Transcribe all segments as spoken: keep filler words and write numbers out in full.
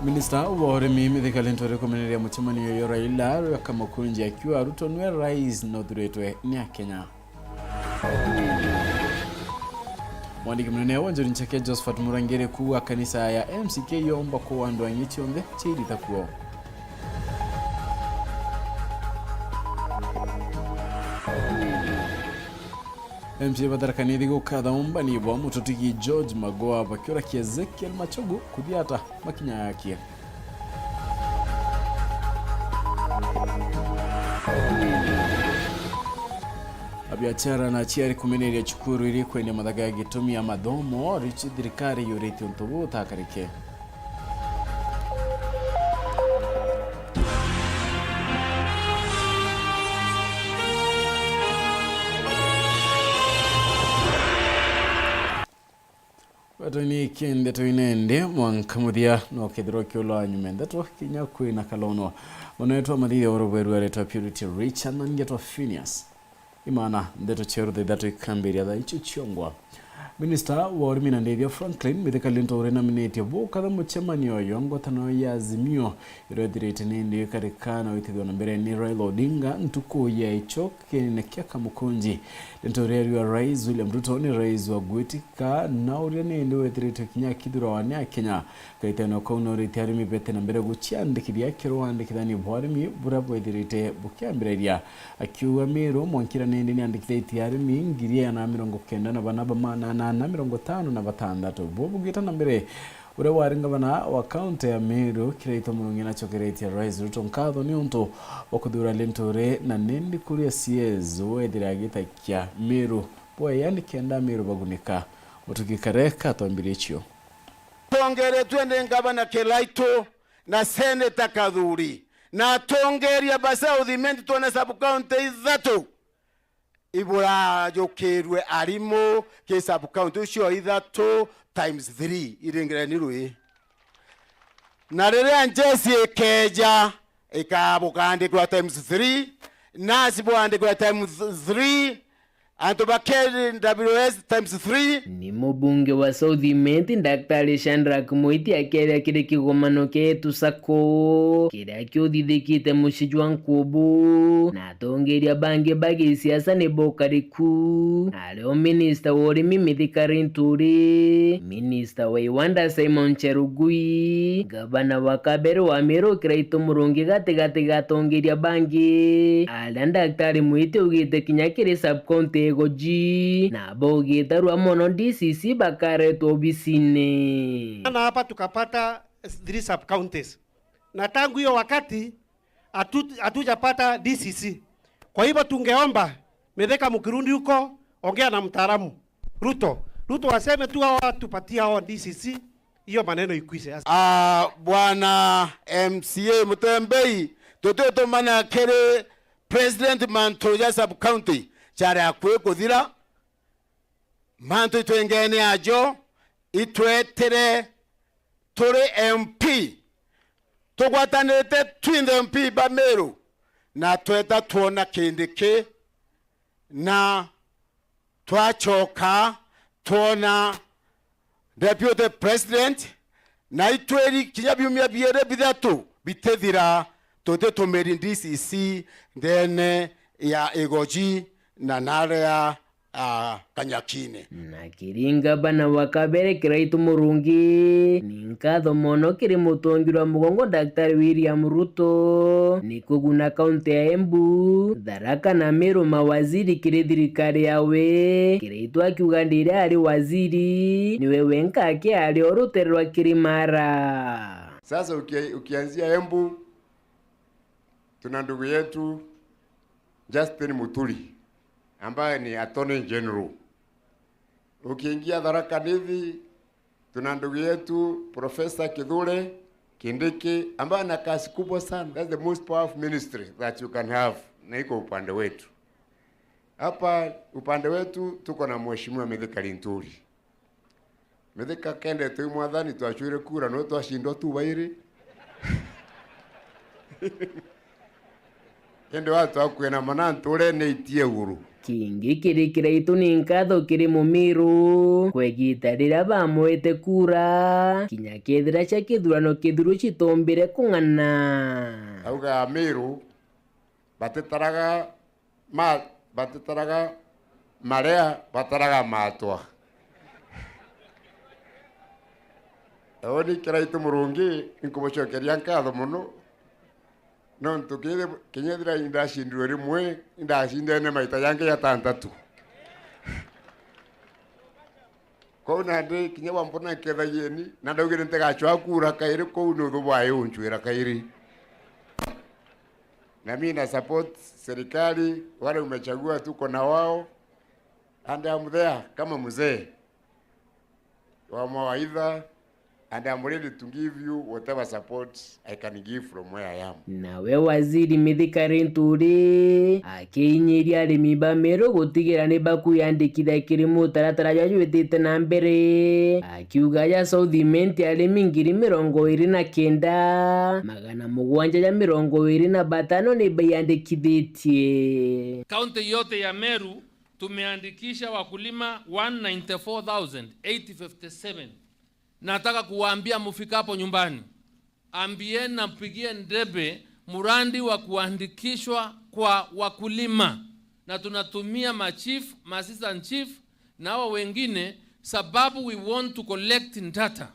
Minista wa urimi Mithika Linturi kumeneria mucemanio uyu Raila Kamakunji akiuga Ruto niwe rais na uthuritwe ni Akenya. Mwandiki munene wa Njuri Ncheke Josephat Murangiri kuuga kanisa ya M C K yomba kuwa andu ang'i cionthe cia irita kuo. M C A ba Tharaka Nithi gukatha umbani bwa mututigi George Magoha bakiurakia Ezekiel Machogu kuthiata makinya yake. Abiachara na aciari kumeneria cukuru iri kwendia mathaga ya gitumi ya mathomo, riu thirikari yuritie untu buu butakarike. Gatoini ki ndeto inende mwanka muthia no kethirwa kiula nyuma ndeto kinya kwina kalono. Mwana wetu wa mathithia wa rubweru aretwa Purity Richard na ngetwa Phineas. Imana ndeto cia rutha ithatu ikambiria thaa icio ciongwa. Minista wa urimi na ndithia Franklin Mithika Linturi naminite bukatha mucemanio uyu ngwataniro ya Azimio iria ithirite ni ndi ikarika na witithio na mbere ni Raila Odinga ntuku ya icio kienine kia Kamukunji. Linturi ariuga Rais William Ruto ni rais wa gwitika na uria ni ndi withiritwe kinya akithurawa ni Akenya. Kaitene kau norite arimi bete na mbere guciandikithia kiri wandikithania bwa arimi buria bwithirite bukiambiriria. Akiuga Meru mwankira nindi niandikithitie arimi ngiri igana na mirongo kenda na bana ba magana anana na mirongo itano na batandatu. Bubugite na mbere, uria wari ngavana wa kaunti ya Meru Kiraitu Murungi nacokeretie Rais Ruto nkatho ni untu wa kuthura Linturi na nindi kuria C S wethire agitakia Meru bweyani kenda Meru bagunika. Mutugi Kareka atwambirie icio. Twongeretwe ni ngavana Kiraitu na Seneta Kathuri, na atongeria ba South Imenti twona sub county ithatu iburajukirwe arimu ki sub county icio ithatu times three iringireni rui. Na riria njeci ikeja, ikabukandikirwa times three, nasi bwandikirwa times three, antu ba K W S times three. Ni mubunge wa South Imenti, Daktari Shadrack Mwiti, akeria kiri kigomano kia Etu Sacco, kiria kiuthithikite mucii jwa Nkubu, na atongeria bangi ba gisiasa ni bokariku, ario minista wa urimi Mithika Linturi, minista wa iwanda Simon Cherugui, ngavana wa kabere wa Meru Kiraitu Murungi, gatigati ga atongeria bangi, aria Daktari Mwiti augite kinya kiri sub county Igoji, na baugitarua mono D C C bakaretwa obisine. Na hapa tukapata three sub counties. Na tangu hiyo wakati, hatu-, hatujapata D C C. Kwa hivyo tungeomba, Mithika, mkirudi huko, ongea na mtaalamu Ruto. Ruto aseme tu hao watu patia hao D C C, hiyo maneno ikwishe. Ah, bwana M C A Mutembei, tututumana kiri president mantu ja sub county jari akui kuthira. Mantu itwengene ajo, itwetire turi M P, tugwatanirite twinthe M P ba Meru, na tweta twona kindi ki, na twacoka twona Deputy President, na itwiri kinya biumia biiri bithatu bitithira, tutitumiri D C C ndene ya Igoji na naria, ah, Kanyakine. Na kiri ngavana wa kabere Kiraitu Murungi, ni nkatho mono kiri mutongi wa mugongo Daktari William Ruto, ni kuguna kaunti ya Embu, Tharaka na Meru mawaziri kiri thirikari yawe, Kiraitu akiuga ndiria ari waziri, niwe wenka aki ari o rutere rwa Kirimara. Sasa uki-, ukianzia Embu, tuna ndugu yetu Justin Muturi, ambaye ni Attorney General. Ukiingia Tharaka Nithi, tuna ndugu yetu Professor Kithure Kindiki, ambaye ana kazi kubwa sana. That's the most powerful ministry that you can have. Na iko upande wetu. Hapa upande wetu tuko na Mheshimiwa Mithika Linturi. Mithika kende twi mwathani, twacwire kura, no twacindwa tu bairi. Indi watu akwina mana nture ni itie uru. Kingi kiri kiraitu ni nkatho kiri Mumiru kwa igita riria bamwete kura, kinya kethira cia kithurano kithiru citombire kung'ana. Auga Amiru batitaraga ma-, batitaraga marea, bataraga matwa. Uni kiraitu Murungi, inkubucokeria nkatho mono. Nontu kinya, kinya ethira indacindirwe rimwe, indacindene maita jangi jatantatu. Kwou nandi kinya bwambona nkethagieni, na ndaugire ntigacwaa kuura kairi, kwou ni uthu bwae uncuira kairi. Na mi na support serikali, wale umechagua tuko na wao, and I'm there kama mzee wa mawaidha, and I'm ready to give you whatever support I can give from where I am. Nawe Waziri Mithika Linturi akiinyiria arimi ba Meru gutigira ni bakwiyandikithia kiri mutaratara jwa jwitite na mbere, akiuga ja South Imenti arimi ngiri mirongo iri na kenda, magana mugwanja ja mirongo iri na batano ni baiyandikithitie. Kaunti yote ya Meru tumeandikisha wakulima one ninety-four thousand eight fifty-seven. Nataka kuwaambia mfikapo nyumbani, ambieni na mpigie ndebe mradi wa kuandikishwa kwa wakulima, na tunatumia machief, ma assistant chief na hawa wengine, sababu we want to collect data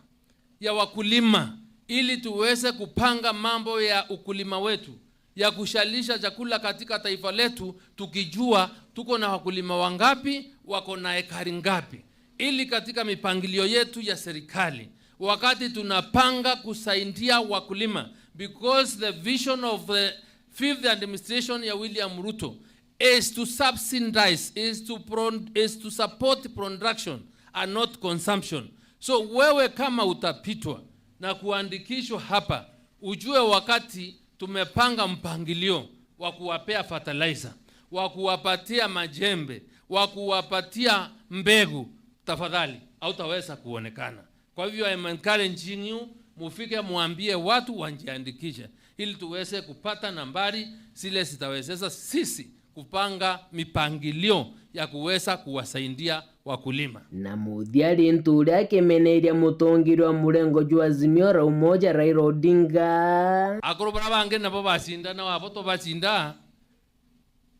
ya wakulima ili tuweze kupanga mambo ya ukulima wetu, ya kushalisha chakula katika taifa letu, tukijua tuko na wakulima wangapi, wako na ekari ngapi, ili katika mipangilio yetu ya serikali, wakati tunapanga kusaidia wakulima, because the vision of the fifth administration ya William Ruto is to subsidize, is to pro-, is to support production and not consumption. So wewe kama utapitwa na kuandikishwa hapa, ujue wakati tumepanga mpangilio wa kuwapea fertilizer, wa kuwapatia majembe, wa kuwapatia mbegu, tafadhali, hautaweza kuonekana. Kwa hivyo, I'm encouraging you, mufike muambie watu wajiandikishe, ili tuweze kupata nambari zile zitawezesha sisi kupanga mipangilio ya kuweza kuwasaidia wakulima. Na muthia ri ntu uria akimeneria mutongeria wa murengo jwa Azimio la Umoja Raila Odinga. Akuru baria bangi nabo bacinda, na wabo tubacinda,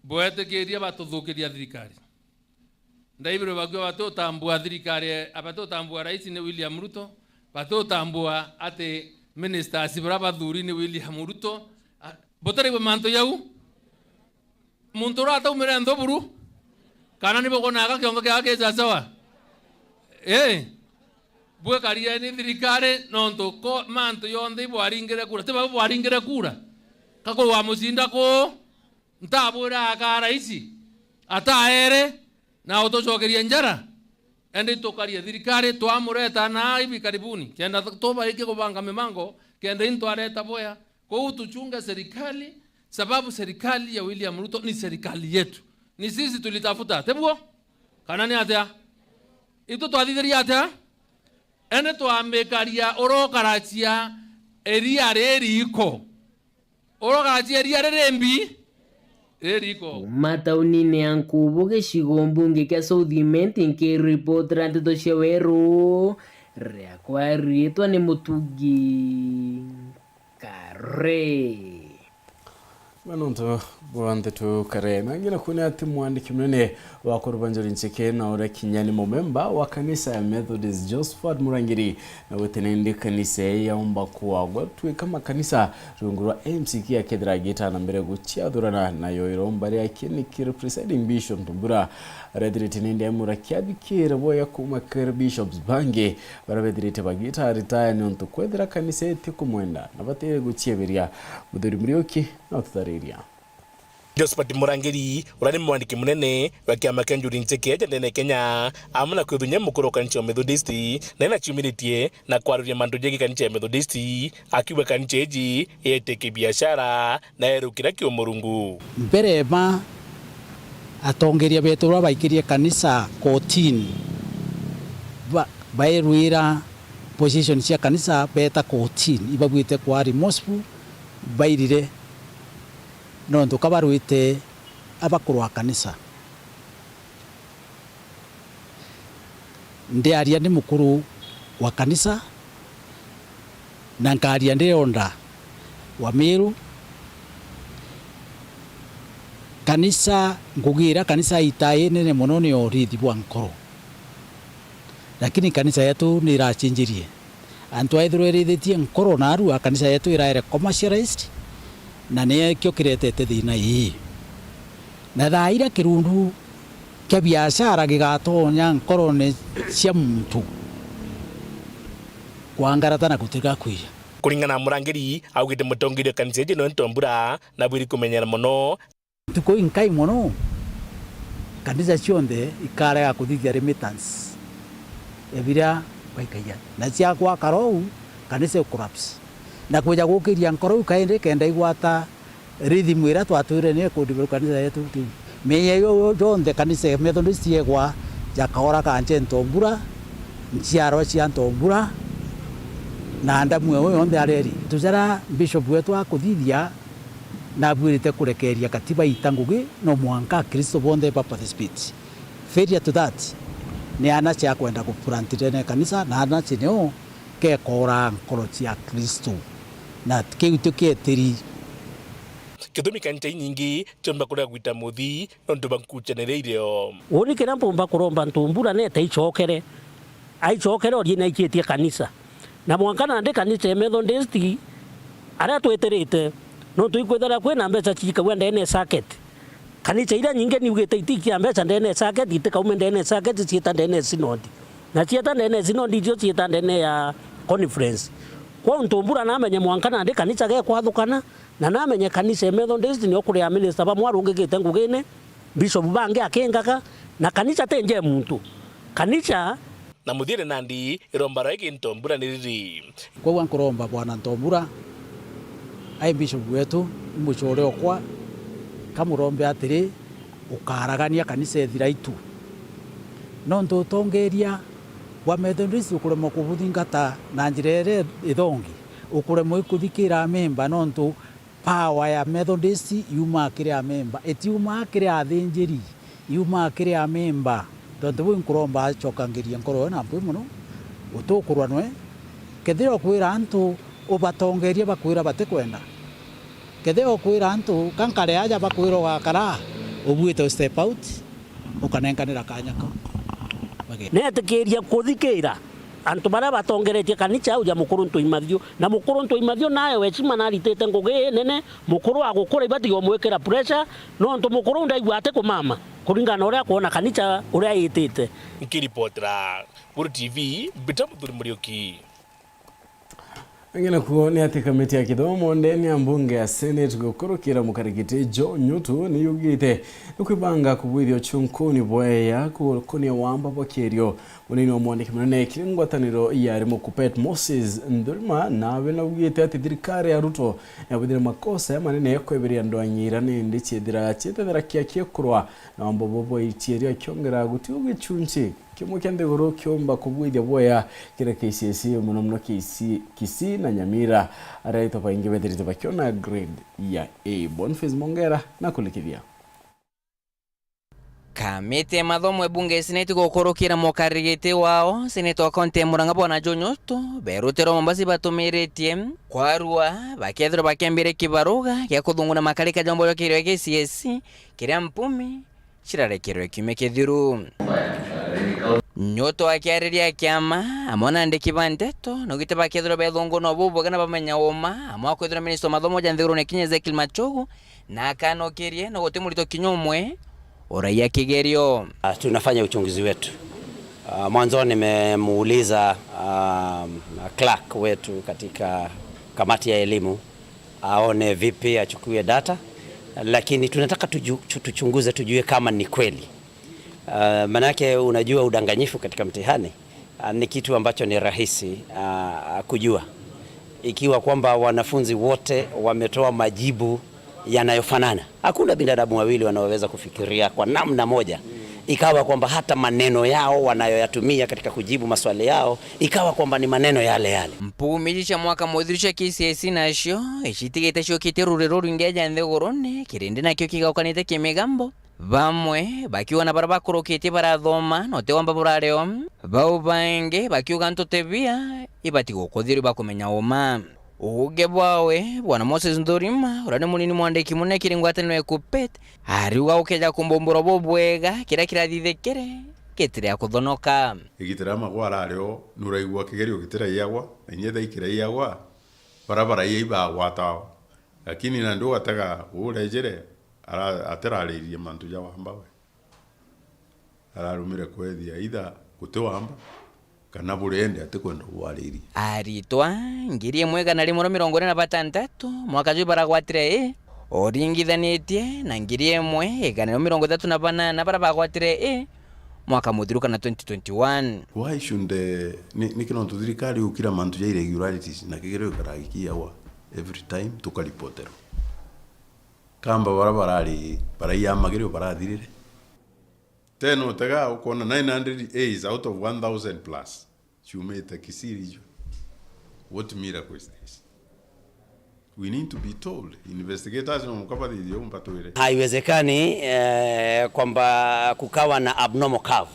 bwetikirie batuthukiria thirikari. Ndaibirwe bakiuga batutambua thirikari, batutambua rais ni William Ruto, batutambua ati ministers baria bathuri ni William Ruto. A, butaraigua mantu jau? Muntu uria ataumire nthu buru? Kana ni bukonaga kiongo kiaga ki sasawa? Ii. Bwikarieni thirikari nontu ko mantu yonthe ibwaringire kura. Ti baba bwaringire kura? Ka kuu wamucinda kuu? Ntabwira akaa raisi, ataere, na utucokerie njara. Indi tukarie thirikari, twamureta na hivi karibuni, kenda tubarikie kubanga mimango, kenda intwareta boya. Kwou tuchunge serikali, sababu serikali ya William Ruto ni serikali yetu. Ni sisi tulitafuta, tiguo? Kana ni atia? Itu twathithirie atia? Indi twambikaria urokaracia iria ririiko. Urogacieria ririmbi ririko. Kuma taunine ya Nkubu, gicigo mbunge kia South Imenti, nkiripotera nteto cia weru, riakwa riitwa ni Mutugi Kare. Manonto bwa nteto Kare, na ngina kuona ati mwandiki munene wa kuruba Njuri Ncheke na uria kinya ni mumemba wa kanisa ya Methodist, Josephat Murangiri, na gwite nindi kanisa ii yaumba kwagwa twika makanisa rungu rwa M C K akethira agita na mbere guciathurana, nayo iromba riake ni kiri presiding bishop Nthumbura arethirite nindi aimura kiathikire boya kuma kiri bishops bangi baria bethirite bagita retire niuntu kwethira kanisa itikumwenda na batiri gucieberia. Muthuri Muriuki na ututariria. Josephat Murangiri, uria ni mwandiki munene wa kiama kia Njuri Ncheke ja ndene Kenya, amwe na kwithunya mukuru wa kanisa ya Methodist, na ina ciumiritie na kwariria mantu jegii kanisa ya Methodist, akiuga kanisa iji yete kibiashara na erukira kiumurungu. Mbere ba atongeria betu baria baikirie kanisa kotini, ba-, bairwira position cia kanisa beeta kotini, ibabuite kwa remorseful, bairire. Nontu ka barwite abakuru a kanisa, Ndiaria ndi mukuru wa kanisa, na nkaria ndi elder wa Miru. Kanisa, ngugi iria kanisa ita inene mono ni urithi bwa nkoro. Lakini kanisa yetu ni iracenjirie. Antu aethirwa irithitie nkoro narua, kanisa yetu iraere commercialized, na nikio kiretete thina ii. Na thaa iria kirundu kia biashara gigatonya nkorone cia muntu, kwangarata na gutiga kwija. Kuringana na Murangiri, augite mutongeria wa kanisa iji ni Ntombura, na bwiri kumenyera mono. Ntuku inkai mono, kanisa cionthe ikarega kuthithia remittance ya biria baikagia. Na cia gwakara uu, kanisa i collapse. Na kwija gukiria nkoro iu kaindi kenda igwata rhythm iria twatwire niyo ikundevelop kanisa yetu. Menya iyo jonthe kanisa ya Methodist yegwa, ja Kaora, Kanche, Ntombura, nchiarwa cia Ntombura, na ndamu ewe yonthe areri. Antu jaria bishop wetu akuthithia, nabwirite kurekeria katiba ita ngugi, no mwanka Akristo bonthe ba participate. Failure to that, ni anasi akwenda kuplant ndene ya kanisa, na anasi nio kekoraa nkoro cia Akristo, na kiu tio kietiri. Gitumi kanisa inyingi ciomba kurega gwita muthi nontu bwa nkucanire irio. Uuni kiria mpumba kuromba Ntombura nete icokere, aicokere orie naikitie kanisa. Na mwanka nandi kanisa ya Methodist, aria twitirite, nontu ikwithira kwina mbeca ciikagua ndene ya circuit. Kanisa iria nyingi niugite itikia mbeca ndene ya circuit, itikaume ndene ya circuit, ciita ndene ya synod. Na cieta ndene ya synod, icio cieta ndene ya conference. Kwou Ntombura namenye mwanka nandi kanisa gekwathukana, na namenye kanisa ya Methodist nio kuria minister bamwe arungikite ngugine, bishop bangi akingaga, na kanisa ti nje muntu. Kanisa. Na muthiene nandi, iromba rwa igi Ntombura ni riri? Kwou nkuromba Bwana Ntombura, ai bishop wetu, i mucore okwa, kamurombe atiri, ukaragania kanisa ethira itu. Nontu utongeria bwa Methodist ukuremwa kubuthingata na njira iria ithongi, ukuremwa ikuthikira amemba nontu power ya Methodist yumaa kiri amemba, itiumaa kiri athinjiri, yumaa kiri amemba. Tontu buu nkuromba acokangirie nkoro yo na mpwi mono, utukurwa nwe. Kethira ukwira antu ubatongeria bakwira batikwenda, kethira ukwira antu ka nkare aja bakwira ugakara, ubuite u step out, ukanenkanira kanya kau. Bageni. Netikiria kuthikira antu baria batongeretie kanisa au ja Mukuru Ntui Mathiu. Na Mukuru Ntui Mathiu nae wecima naritite ngugi inene, mukuru agukura ibatiga umwikira pressure, nontu mukuru ndaigua ati kumama, kuringana na uria akwona kanisa uria itite. Nkiripotera Buru T V, Mbita Muthuri Muriuki. Angi nakuo ni ati kamiti ya kithomo ndene ya mbunge ya Senate gukurukira mukarigiti Joe Nyutu ni yugite ni kwibanga kubwithia uchunkuni bweya kukunia wamba bwa kirio. Munini wa mwandiki munene kiri ngwataniro ya arimu Kuppet Moses Nthurima nawe naugite ati thirikari ya Ruto yabwithire makosa ya manene ya kweberia andu a Nyira nindi ciethira cietethera kia kiekurwa na wamba bwa bwa itieri akiongera gutiu gichunchi kimwe kia nthiguru kiumba kubwithia bweya kiri K C S E, mono mono K C, Kisii na Nyamira, aria aritwa baingi bethirite bakiona grade ya A. Boniface Mongera nakulikithia. Kamiti ya mathomo ya bunge ya Senate gukurukira mukariri giti wao, Senate wa kaunti ya Murang'a Bwana Joe Nyutu, berutiro Mombasa batumiritie kwarua bakethirwa bakiambire kibaruga gia kuthunguna makarika jombo jwa kirio K C S E kiria mpumi cirarekerwe kiumia kithiru. Nyutu akiariria kiama amwe na andiki ba nteto, naugite bakethirwa bethunguna bubwega na bamenya uma, amwe akwithirwa minista wa mathomo ja nthigurune Kenya Ezekiel Machogu, na akanokirie no guti murito kinya umwe uraia kigerio. Ah, tunafanya uchunguzi wetu. Ah, mwanzo nimemuuliza, ah, clerk wetu katika kamati ya elimu aone vipi achukue data, lakini tunataka tuju-, tu-, tuchunguze tujue kama ni kweli. Ah, manake unajua udanganyifu katika mtihani, ah, ni kitu ambacho ni rahisi, ah, kujua. Ikiwa kwamba wanafunzi wote wametoa majibu yanayofanana, hakuna binadamu wawili wanaoweza kufikiria kwa namna moja, ikawa kwamba hata maneno yao wanayoyatumia katika kujibu maswali yao, ikawa kwamba ni maneno yale yale. Mpumi iji cia mwaka muthiru cia K C S E nacio, icitigite ciukitie ruriro rwingi ja nthigurune, kirindi nakio kigaukanite kimigambo, Bamwe bakiuga na baria bakurukitie barathoma na uti wamba burari o, bau bangi bakiuga ntuti bia ibati gukuthirua bakumenya uma. Uuge bwawe, Bwana Moses Nthurima, uria ni munini mwandiki munene kiri ngwataniro ya KUPPET, ariuga gukeja kumbumbura bubwega kiria kirathithikire gitiri ya kuthonoka. Igita ria Magwa arari o, nuraigua kigerio gitiraiagwa, na inya thaa ikiraiagwa, bara baraia ibagwatao. Lakini nandi ugatega uu urejire, ara-, atiraririe mantu ja wamba we. Ararumire kwethia either guti wamba, kana burendi atikwenda bwaririe. Aritwa ngiri imwe igana rimwe na mirongo ine na batantatu mwaka juu baragwatire A, uringithanitie na ngiri imwe igana rimwe mirongo ithatu na banana baria bagwatire A mwaka muthiru kana twenty twenty-one. Why should the, ni, niki nontu thirikari gukira mantu ja irregularities na kigerio gikaragikiagwa every time tukaripoterwa? Kamba bara barari, baraiya magerio barathirire. Tena utega ukona nine hundred A's out of one thousand plus ciumite Kisii region. What miracle is this? We need to be told. Investigators no muka bathithie umbatwire. Haiwezekani, eh, kwamba kukawa na abnormal curve.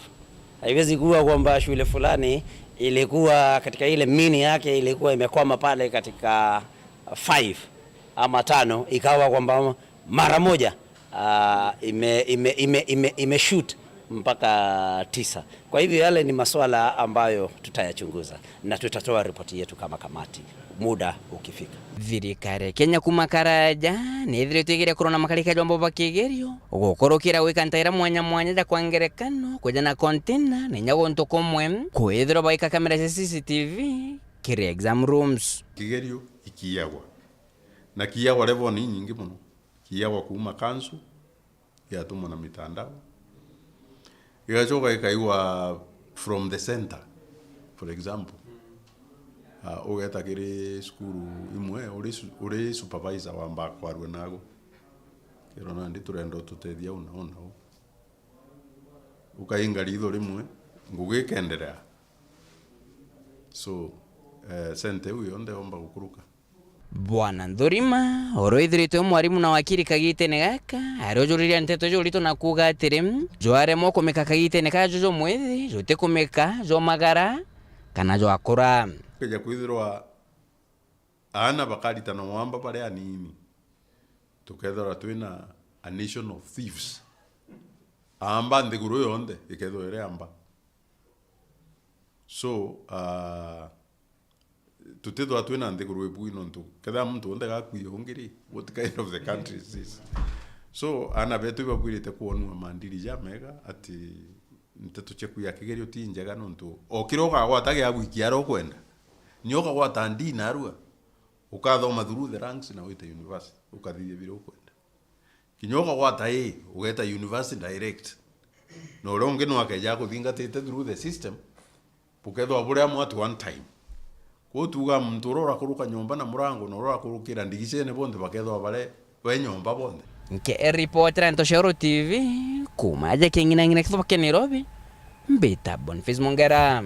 Haiwezi kuwa kwamba shule fulani ilikuwa katika ile mean yake ilikuwa imekwama pale katika five ama tano, ikawa kwamba mara moja, ah, ime, ime, ime, ime, imeshoot mpaka tisa. Kwa hivyo yale ni maswala ambayo tutayachunguza na tutatoa ripoti yetu kama kamati muda ukifika. Thirikari ya Kenya kuma karaja niithiritwe igeria kurona makarika jombo ba kigerio gukurukira gwika ntaira mwanya mwanya ja kwa ngerekano, kwija na container na inya guntu kumwe kwithirwa baika kamera cia C C T V kiri exam rooms. Kigerio ikiagwa. Na kiagwa level ni nyingi mono. Kiagwa kuuma kansu, giatumwa na mitandao. Gigacoka gikaigwa from the center, for example. Ah, ugeta kiri cukuru imwe, uri su-, uri supervisor wamba kwarua nago. Kiro nandi turenda ututethia una, una u. Ukainga ritho rimwe, ngugi ikenderea. So, eh, center iu yonthe yomba gukuruka. Bwana Nthurima, uria withiritwe mwarimu na wakiri kagitene gaka, ari ujuriria nteto jurito na kuuga atiri, jwaremwa kumika kagitene kaju jumwithi, jutikumika, jwamagara, kana jwakura. Keja kwithirwa aana bakaritana wamba bari anini, tukethirwa twina a nation of thieves. Aamba nthiguru yonthe ikethirwa iri amba. So, ah, tutithwa twina nthiguru ibui nontu kethira muntu wonthe gakuia ungi ri, what kind of the country is this? So, aana betu ibabwirite kwonua maandiri jamega ati nteto cia kuia kigerio ti njega nontu o kiria ukagwata gia gwikia aria ukwenda. Ni ukagwata D narua, ukathoma through the ranks na wite university, ukathithia biria ukwenda. Kinya ukagwata A, ugeta university direct. Na uria ungi no akeja akuthingatite through the system, bukethwa buri amwe at one time. Kwou tuuga muntu uria urakuruka nyomba na murango na uria urakurukira ndigicene bonthe bakethwa bare we nyomba bonthe. Nke ripotera Ntoshoro T V, kuma aja king'inang'ina kithuba kia Nairobi, mbita Boniface Mongera.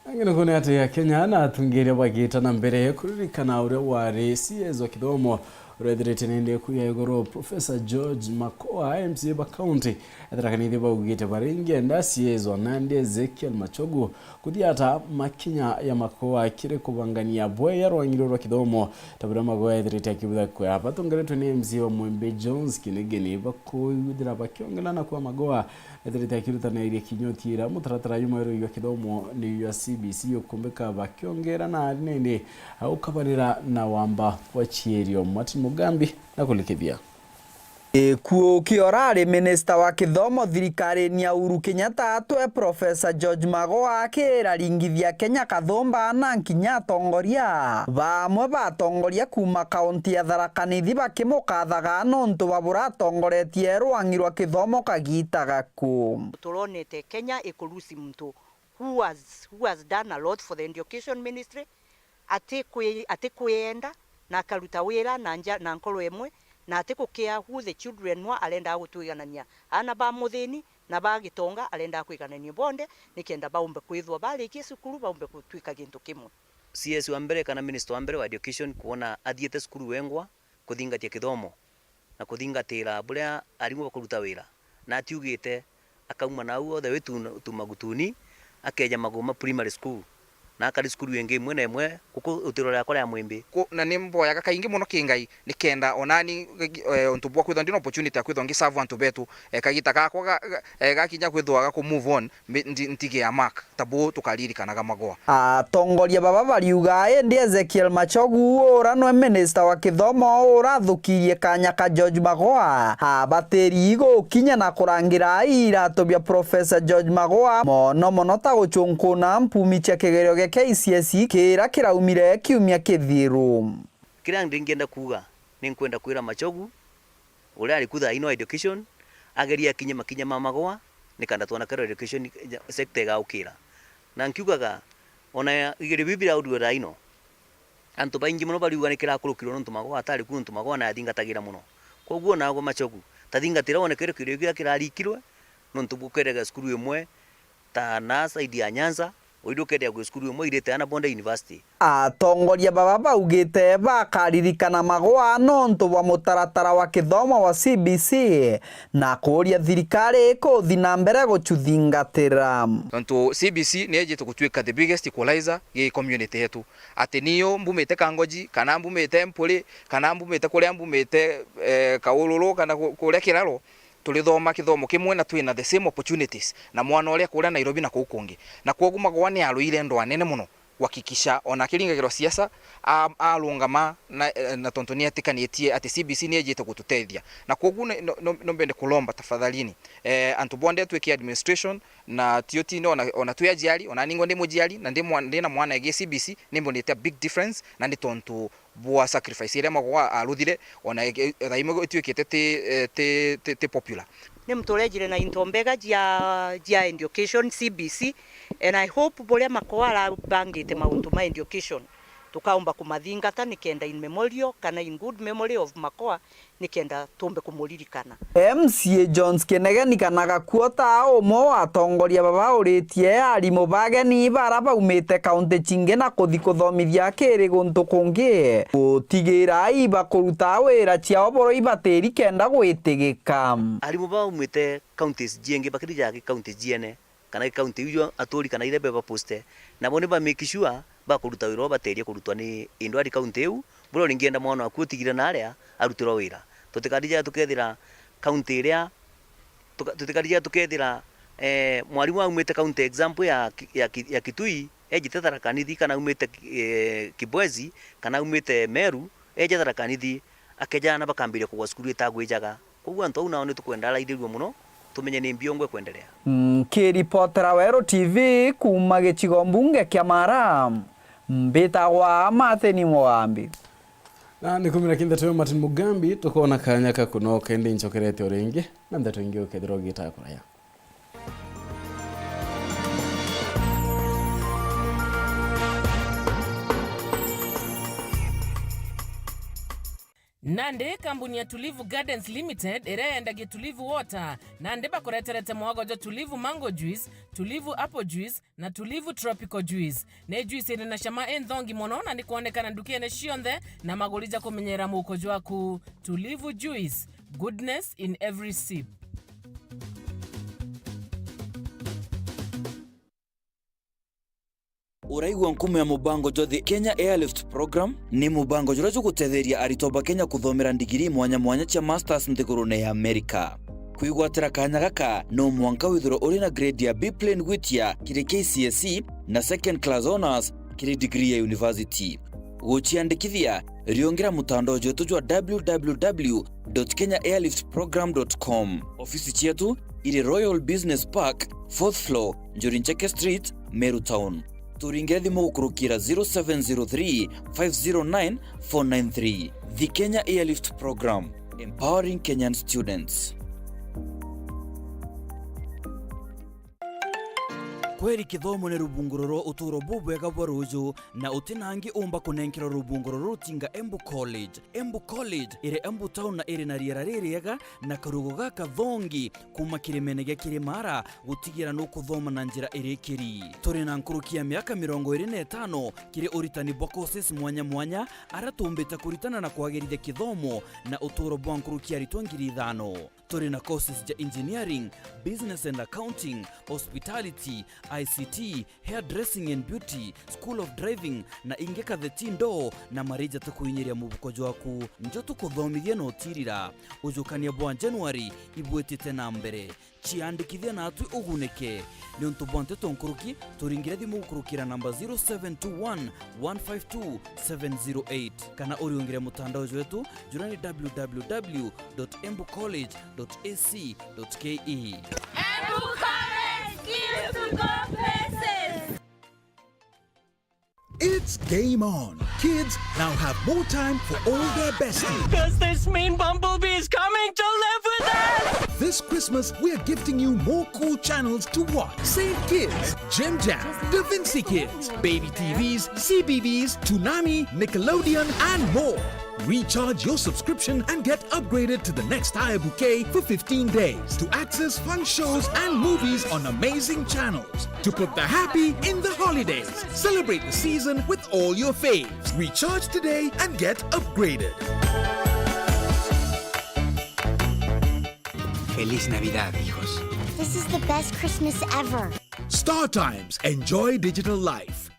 Angĩ nĩkuo nĩ atĩ Akenya na atungiria bagĩta na mbere kuririkana ũrĩa warĩ C S wa gĩthomo ũrĩa ethirĩte nende kuya igũrũ Professor George Makoa, M C A ba county ya Tharaka Nithi, baugĩte barĩ ngenda C S wa nandi Ezekiel Machogu kũthiata makinya ya Makoa kĩrĩ kũbangania bweya rwang'iro rwa gĩthomo ta bũrĩa Makoa ethirĩte akĩbutha kwea. Batongeretwe nĩ M C A wa Mwembe Jones Kinegeni bakũithira bakĩongelana kwa Makoa ethirite akirutaniria kinya utiira mutaratara jumwe rwa githomo ni jwa C B C ukumbika bakiongera na ari nindi ukabanira na wamba bwa cierio. Martin Mugambi na kulikithia. Gikuo kia urari minista wa kithomo thirikarine ya Uhuru Kenyatta atwe Professor George Magoha akira ringithia Kenya kathumba na nkinya atongoria bamwe ba atongoria kuma kaunti ya Tharaka Nithi bakimukathaga nontu bwa buratongoretie rwang'i rwa kithomo kagiita gaku. Turonete Kenya ikulusi muntu who has, who has done a lot for the education ministry, atikwi-, atikwiyenda na akaruta wira na nja, na nkoro imwe, na atikukea who the children wa arendaga gutwiganania, aana ba muthini na ba gitonga arendaga kwiganania bonthe nikenda baumbe kwithwa barikie cukuru baumbe gutwika gintu kimwe. C S wa mbere kana minister wa mbere wa education kwona athiete cukuru wengwa kuthingatia kithomo. na kuthingatira buria arimu bakuruta wira. Na atiugite akauma nau othe wi tu, tu Magutuni, akeja Maguma Primary School, na akari cukuru ingi imwe na imwe guku utiro riakwa ria Mwimbi. Ku-, na ni mboyaga kaingi mono ki Ngai, nikenda onani, eh, untu bwa kwithwa ndina opportunity ya kwithwa ngi serve antu betu, eh, kagita gakwa ga, ga, eh, gakinya kwithwa ga ku move on, mbi-, ndi-, ntige a mark, ta buu tukaririkanaga Magoa. Atongoria baba bariuga, indi Ezekiel Machogu, ura nwe minista wa kithomo, urathukirie kanya ka George Magoa, abatiri gukinya na kurangira iratu bia Professor George Magoa, mono mono ta guchunkuna mpumi cia kigerio gia K C S E kiria kiraumire kiumia kithiru. Kiria ndingienda kuuga, ni nkwenda kwira Machogu, uria ari ku thaa ino education, agerie akinye makinya ma Magoa, nikenda twona kerwa education sector igaukira. Na nkiugaga, ona igerio biu biraurua thaa ino, antu baingi mono bariuga nikirakurukirwe nontu Magoa atari ku, nontu Magoa nathingatagira mono. Koguo nagwe Machogu, tathingatira wone kerwa kigerio kiria kirarikirwe, nontu bukeraga cukuru imwe, ta na side ya Nyanza, oiri ukethira kwi cukuru imwe irite ana bonde university. Atongoria baba baugite bakaririkana Magoa nontu bwa mutaratara wa kithomo wa C B C na kuuria thirikari kuthi na mbere gucuthingatira. Nontu C B C ni ejite gutuika the biggest equalizer gi community yetu. Ati niu mbumite Kangoji, kana mbumite Mpuri, kana mbumite kuria mbumite, eh, Kaururu, kana ku-, kuria Kiraro, turithoma kithomo kimwe na twina the same opportunities na mwana uria kuria Nairobi na kuu kungi. Na kwogu Magoa ni arwire ndwaa nene mono kuhakikisha ona akiringagirwa siasa, a-, arungama na, na tontu ni etikanitie ati C B C ni ejite gututethia. Na kwogu ni, no, no, no mbende kulomba tafadhalini, eh, antu bonthe twi ki administration na ti utinde ona, ona twi ajiari, ona ningwa ndi mujiari na ndi mwa-, ndi na mwana egi C B C, ni mbonete a big difference, na ni tontu bwa sacrifice iria Magoa aruthire, ona igi-, thaa imwe ituikite ti, eh, ti, ti, ti popular. Ni muntu urejire na into mbega jia, jia education, C B C, and I hope buria Magoa arabangite mauntu ma education, tukaumba kumathingata nikenda in memorial kana in good memory of Magoa, nikenda tumbe kumuririkana. M C A Jones Kinegeni kana Gakuo ta umwe wa atongoria baba uritie arimu bageni bara baumite kaunti cingi na kuthi kuthomithia kiri guntu kungi, gutigira ibakuruta wira ciao boro ibatiri kenda gwitigika. Arimu baumite counties jingi bakirijaga ki county jiene, kana gi county iu aturi kana iria beba poste, nabo ni ba make sure bakuruta wira uria baterie kurutwa ni indwari county iu, buria uringienda mwana waku utigire na aria arutirwa wira. Tutikarija tukethira county iria, tuka-, tutikarija tukethira, eh, mwarimu aumite county example ya Ki-, ya Ki-, ya Kitui, ejite Tharaka Nithi, kana aumite, eh, Kibwezi, kana aumite Meru, eje Tharaka Nithi, akeja na bakambiria kugwa cukuru itagwijaga. Koguo antu au nao ni tukwenda araithirua mono, tumenye ni mbiongwa ikwenderea. Nkiripotera Weru T V kuuma gicigo mbunge kia Mara, mbitagwa Martin Mugambi. Na ni kumira ki ndeto ya Martin Mugambi, tukoona kanya ka kunoka, indi ncokerete o ringi na ndeto ingi ukethirwa ugitaa kuraya. Nandi kambuni ya Tulivu Gardens Limited iria yendagia Tulivu Water, nandi bakureterete mwago jwa Tulivu Mango Juice, Tulivu Apple Juice na Tulivu Tropical Juice. Ni juice iri na cama inthongi mono na ni kwonekana ndukene cionthe na maguri ja kumenyera muuko jwaku. Tulivu Juice, goodness in every sip. Uraigua nkumo ya mubango jwa The Kenya Airlift Program? Ni mubango juria jugutetheria aritwa ba Kenya kuthomera ndigiri mwanya mwanya cia masters nthigurune ya Amerika. Kwigwatira kanya gaka, no mwanka withirwe uri na grade ya B plain gwitia kiri K C S E na second class honours kiri degree ya university. Guciandikithia, riungira mutandao jwetu jwa w w w dot kenya airlift program dot com. Ofisi cietu iri Royal Business Park, fourth floor, Njuri Ncheke Street, Meru Town. Turingire thimu gukurukira zero seven zero three, five zero nine, four nine three. The Kenya Airlift Program, empowering Kenyan students. Kweri kithomo ni rubunguro rwa uturo bubwega bwa ruju, na uti na angi umba kunenkerwa rubunguro ruru tinga Embu College. Embu College iri Embu Town na iri na riera ririega na karugo gakathongi kuma kirimene gia Kirimara, gutigira nukuthoma na njira irikiri. Turi na nkuruki ya miaka mirongo iri na itano kiri uritani bwa courses mwanya mwanya, aria tumbite kuritana na kwagirithia kithomo na uturo bwa nkuruki ya aritwa ngiri ithano. Turi na courses ja engineering, business and accounting, hospitality, I C T, hairdressing and beauty, school of driving, na ingi katheti ndoo na marija tukuinyiria mubuko jwaku. Njo tukuthomithia na utirira. Ujukania bwa January ibwitite na mbere. Ciandikithia natwi ugunike. Niuntu bwa nteto nkuruki, turingire thimu gukurukira namba zero seven two one, one five two, seven zero eight, kana uriungire mutandao jwetu jura ni w w w dot embu college dot a c dot k e. Embu College, skills to go places. It's game on. Kids now have more time for all their besties. Does this mean Bumblebee is coming to live with us? This Christmas, we're gifting you more cool channels to watch. Save Kids, Jim Jam, Da Vinci Kids, Baby T Vs, C B B S, Toonami, Nickelodeon, and more. Recharge your subscription and get upgraded to the next higher bouquet for fifteen days to access fun shows and movies on amazing channels. To put the happy in the holidays. Celebrate the season with all your faves. Recharge today and get upgraded. Feliz Navidad, hijos. This is the best Christmas ever. Star Times. Enjoy digital life.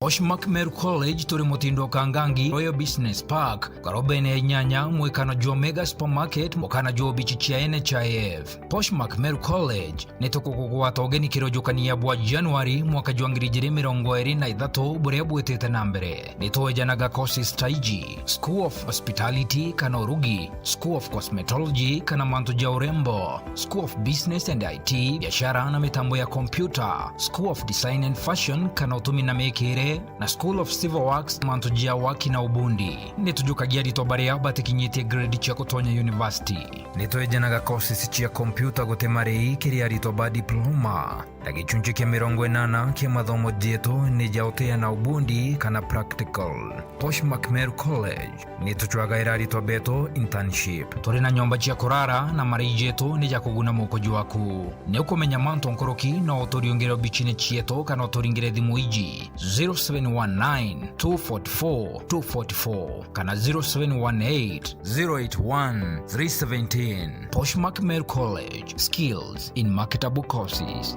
Poshmark Meru College turi mutindo Kangangi Royal Business Park, karobene ya inyanya, mwekano jwa Mega Supermarket, mukana jwa obichi cia N H I F. Poshmark Meru College, ni tukugugwata ugeni kirojukania bwa January mwaka jwa ngiri ijiri mirongo iri na ithatu buria bwitite na mbere. Ni twejanaga courses ta iji: School of Hospitality kana urugi, School of Cosmetology kana mantu ja urembo, School of Business and I T, biashara na mitambo ya kompyuta, School of Design and Fashion kana utumi na mikire, na School of Civil Works, mantu ja waki na ubundi. Ni tujukagia aritwa baria batikinyitie grade cia gutonya university. Ni twejanaga courses cia kompyuta guti marei kiri aritwa ba diploma, na gicunchi kia mirongo inana kia mathomo jetu ni ja uteana ubundi kana practical. Poshmark Meru College, ni tucwagaira aritwa betu internship. Turi na nyomba cia kurara na marei jetu ni ja kuguna muko jwaku. Ni ukumenya mantu nkuruki, no uturiungire obichine cietu kana uturingire thimu iji: zero seven one nine, two forty-four, two forty-four kana zero seven one eight, zero eight one, three seventeen. Poshmark Meru College, skills in marketable courses.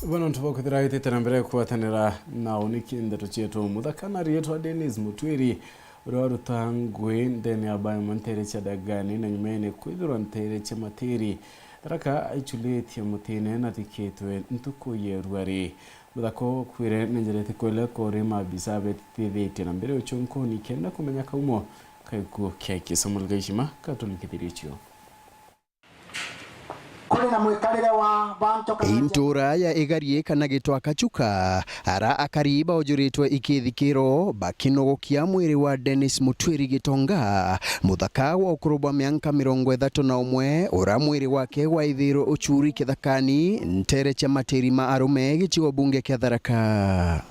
Bono ntubo kwithira itite na mbere kugwatanira na uniki ndeto cietu. Muthaka na riitwa Dennis Mutwiri, uria waruta ngui ndene ya Bayama nteere cia Dagani, na nyumene kwithirwa nteere cia Matiri, Tharaka aichulitie mutine na thikitwe ntuku ya ruari. Muthaka ukuire ni njira itikwele kuri maabisa betithitie na mbere uchunkuni kenda kumenya kaumo ka gikuo kia Kisomo Lgaishima katunikithirie cio. Kuri na mwikarire wa bantu kana Intura ya Igarie kana Gitwa Kachuka, ara akari baujuritwe ikithikiro bakinogokia mwiri wa Dennis Mutwiri Gitonga, muthaka wa ukuru bwa mianka mirongo ithatu na umwe, ura mwiri wake waithirwe uchuri kithakani, ntere cia Matiri ma Arume, gicigo bunge kia Tharaka.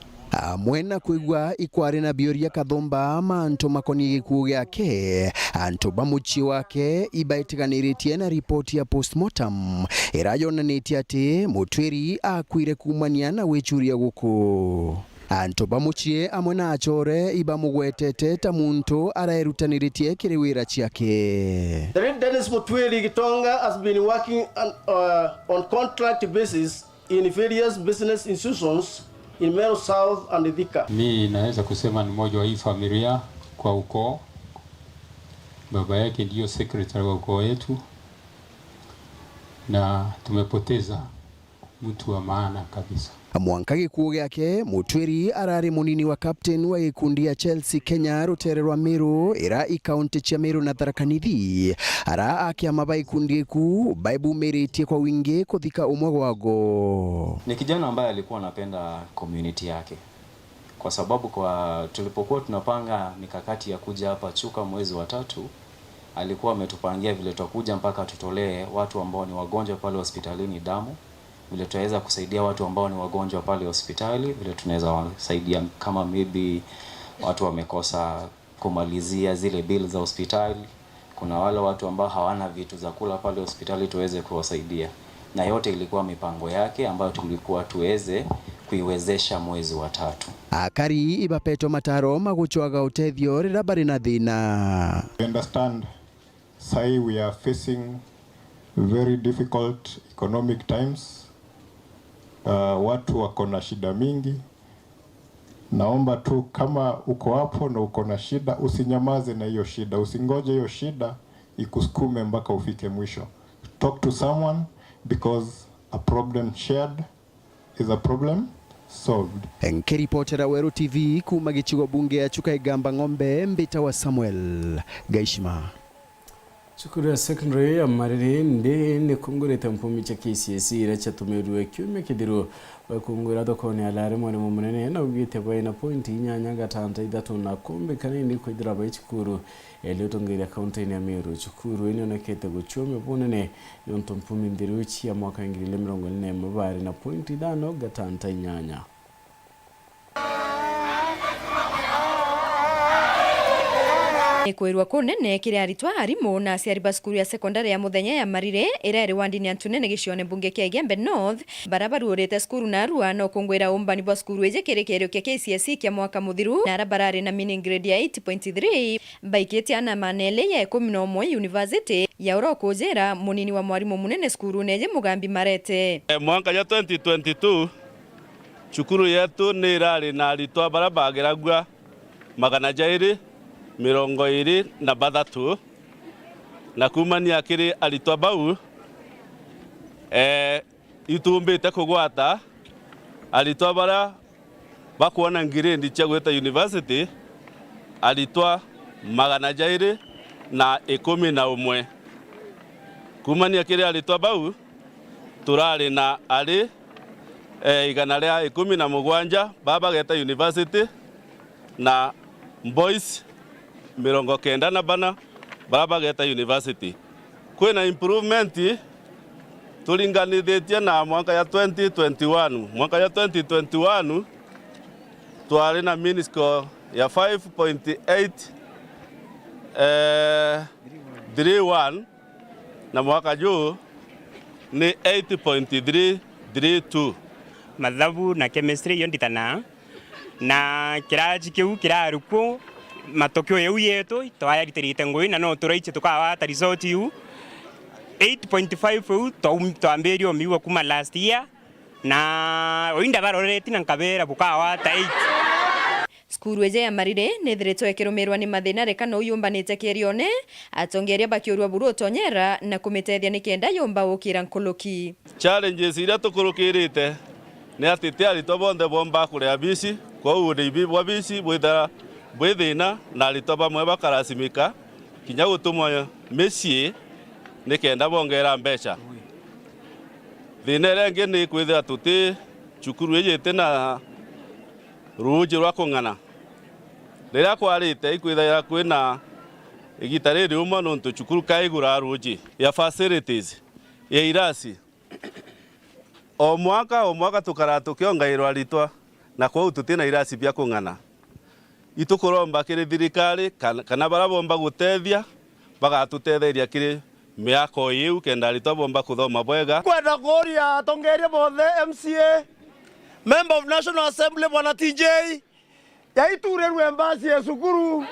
Amwe na kwigua ikwari na bioria kathumba mantu makoni gikuu giake, antu ba mucii wake ibaitiganiritie na ripoti ya postmortem ira yonanitie ati Mutwiri akuire kuumania na wichuria guku. Antu ba mucii amwe na achore ibamugwetete ta muntu araerutaniritie kiri wira ciake. The late Dennis Mutwiri Gitonga has been working on, uh, on contract basis in various business institutions in Meru South and Thika. Mi naweza kusema ni mmoja wa hii familia kwa ukoo. Baba yake ndio secretary wa ukoo wetu, na tumepoteza Mtu wa maana kabisa. Mwanka gikuo giake, Mutwiri arari munini wa captain wa gikundi ya Chelsea Kenya rutere rwa Meru, ira i kaunti cia Meru na Tharaka Nithi. Ara a kiama ba gikundi giku baibumiritie kwa wingi kuthika umwe gwago. Ni kijana ambaye alikuwa anapenda community yake, kwa sababu kwa tulipokuwa tunapanga mikakati ya kuja hapa Chuka mwezi wa tatu, alikuwa ametupangia vile tutakuja mpaka tutolee watu ambao ni wagonjwa pale hospitalini damu, vile tutaweza kusaidia watu ambao ni wagonjwa pale hospitali, vile tunaweza wasaidia kama maybe watu wamekosa kumalizia zile bill za hospitali. Kuna wale watu ambao hawana vitu za kula pale hospitali, tuweze kuwasaidia. Na yote ilikuwa mipango yake ambayo tulikuwa tuweze kuiwezesha mwezi wa tatu. Akari ibapetwe mataro ma gucwaga utethio riria bari na thina. I understand sahi we are facing very difficult economic times. Uh, watu wako na shida mingi. Naomba tu kama uko hapo na uko na shida, usinyamaze na hiyo shida, usingoje hiyo shida ikusukume mpaka ufike mwisho. Talk to someone, because a problem shared is a problem solved. Nkiripotera Weru T V kuuma gicigo bunge ya Chuka Igamba Ng'ombe, mbitawa Samuel Gaishima. Cukuru ya secondary ya Mariri ndi nikungurite mpumi cia K C S E iria ciatumirwe kiumia kithiru. Baikungwira thokone ya Lare, mwarimu munene naugite baina pointi inyanya gatanta ithatu na kumbikana indi kwithira bai cukuru iri utongeria kaunti-ini ya Meru. Cukuru ii nionekete gucumia bunene niuntu mpumi nthiru cia mwaka wa ngiri igiri mirongo iri na imwe bari na pointi ithano gatanta inyanya. Ni kwirwa kunene kiri aritwa, arimu na aciari ba cukuru ya sekondari ya muthenya ya Marire, iria iri wandini ya Ntunene gicione mbunge kia Igembe North, bara baruurite cukuru na arua na ukungwira umbani bwa cukuru iji kiri kierio kia K C S E kia mwaka muthiru, na ara barari na meaning grade ya eight point three baikitie ana maneli ya ikumi na umwe university ya ura ukujira munini wa mwarimu munene cukurune iji Mugambi Marete. E, mwanka jwa twenty twenty-two, cukuru yetu ni irari na aritwa bara bageragua magana jairi mirongo iri na bathatu, na kuumania kiri aritwa bau, e, itumbite kugwata aritwa bara bakwona ngiredi cia gwita university, aritwa magana jairi na ikumi na umwe. Kuumania kiri aritwa bau, turari na ari, e, igana ria ikumi na mugwanja bara bageta university, na boys mirongo kenda na bana bara bageta university. Kwina improvement turinganithitie na mwanka ya twenty twenty-one. Mwanka ya twenty twenty-one twari na mean score ya five point eight, eh, three one, na mwaka juu ni eight point three three two. Mathabu na chemistry iyo nditanaa, na kiraji kiu kirari kuo, matokeo yau yetu twayaritiriite ngui, na no turaiche tukawata result iu. Eight point five iu twaum-, twambirie umiigua kuma last year, na uu ndabarorereti na nkabera bukawata eight. Cukuru iji ya Marire nithiritwe ikirumirwa ni mathina reka no yumbanite kierione, atongeria bakiurua buru utonyera na kumitethia nikenda yumba gukira nkuruki. Challenges iria tukurukirite ni ati ti aritwa bonthe boomba kuria bisi, kwou uriibi bwa bisi bwithira bwi thina, na aritwa bamwe bakarasimika kinya gutumwa micii nikenda bongera mbeca. Thina iria ingi ni kwithira tuti, cukuru iji iti na ruuji rwa kung'ana. Riria kwarite, ikwithaira kwina igita ririuma nontu cukuru kaiguraa ruuji. Ya facilities, ya irasi, o mwaka, o mwaka tukaraa tukiongairwa aritwa, na kwou tutina irasi bia kung'ana. Itukuromba kiri thirikari kan-, kana baria boomba gutethia, bagatutetheria kiri miako iu kenda aritwa boomba kuthoma bwega. Kwenda kuuria atongeria bonthe, M C A, Member of National Assembly, Bwana T J, yaiturirwe mbasi ya cukuru.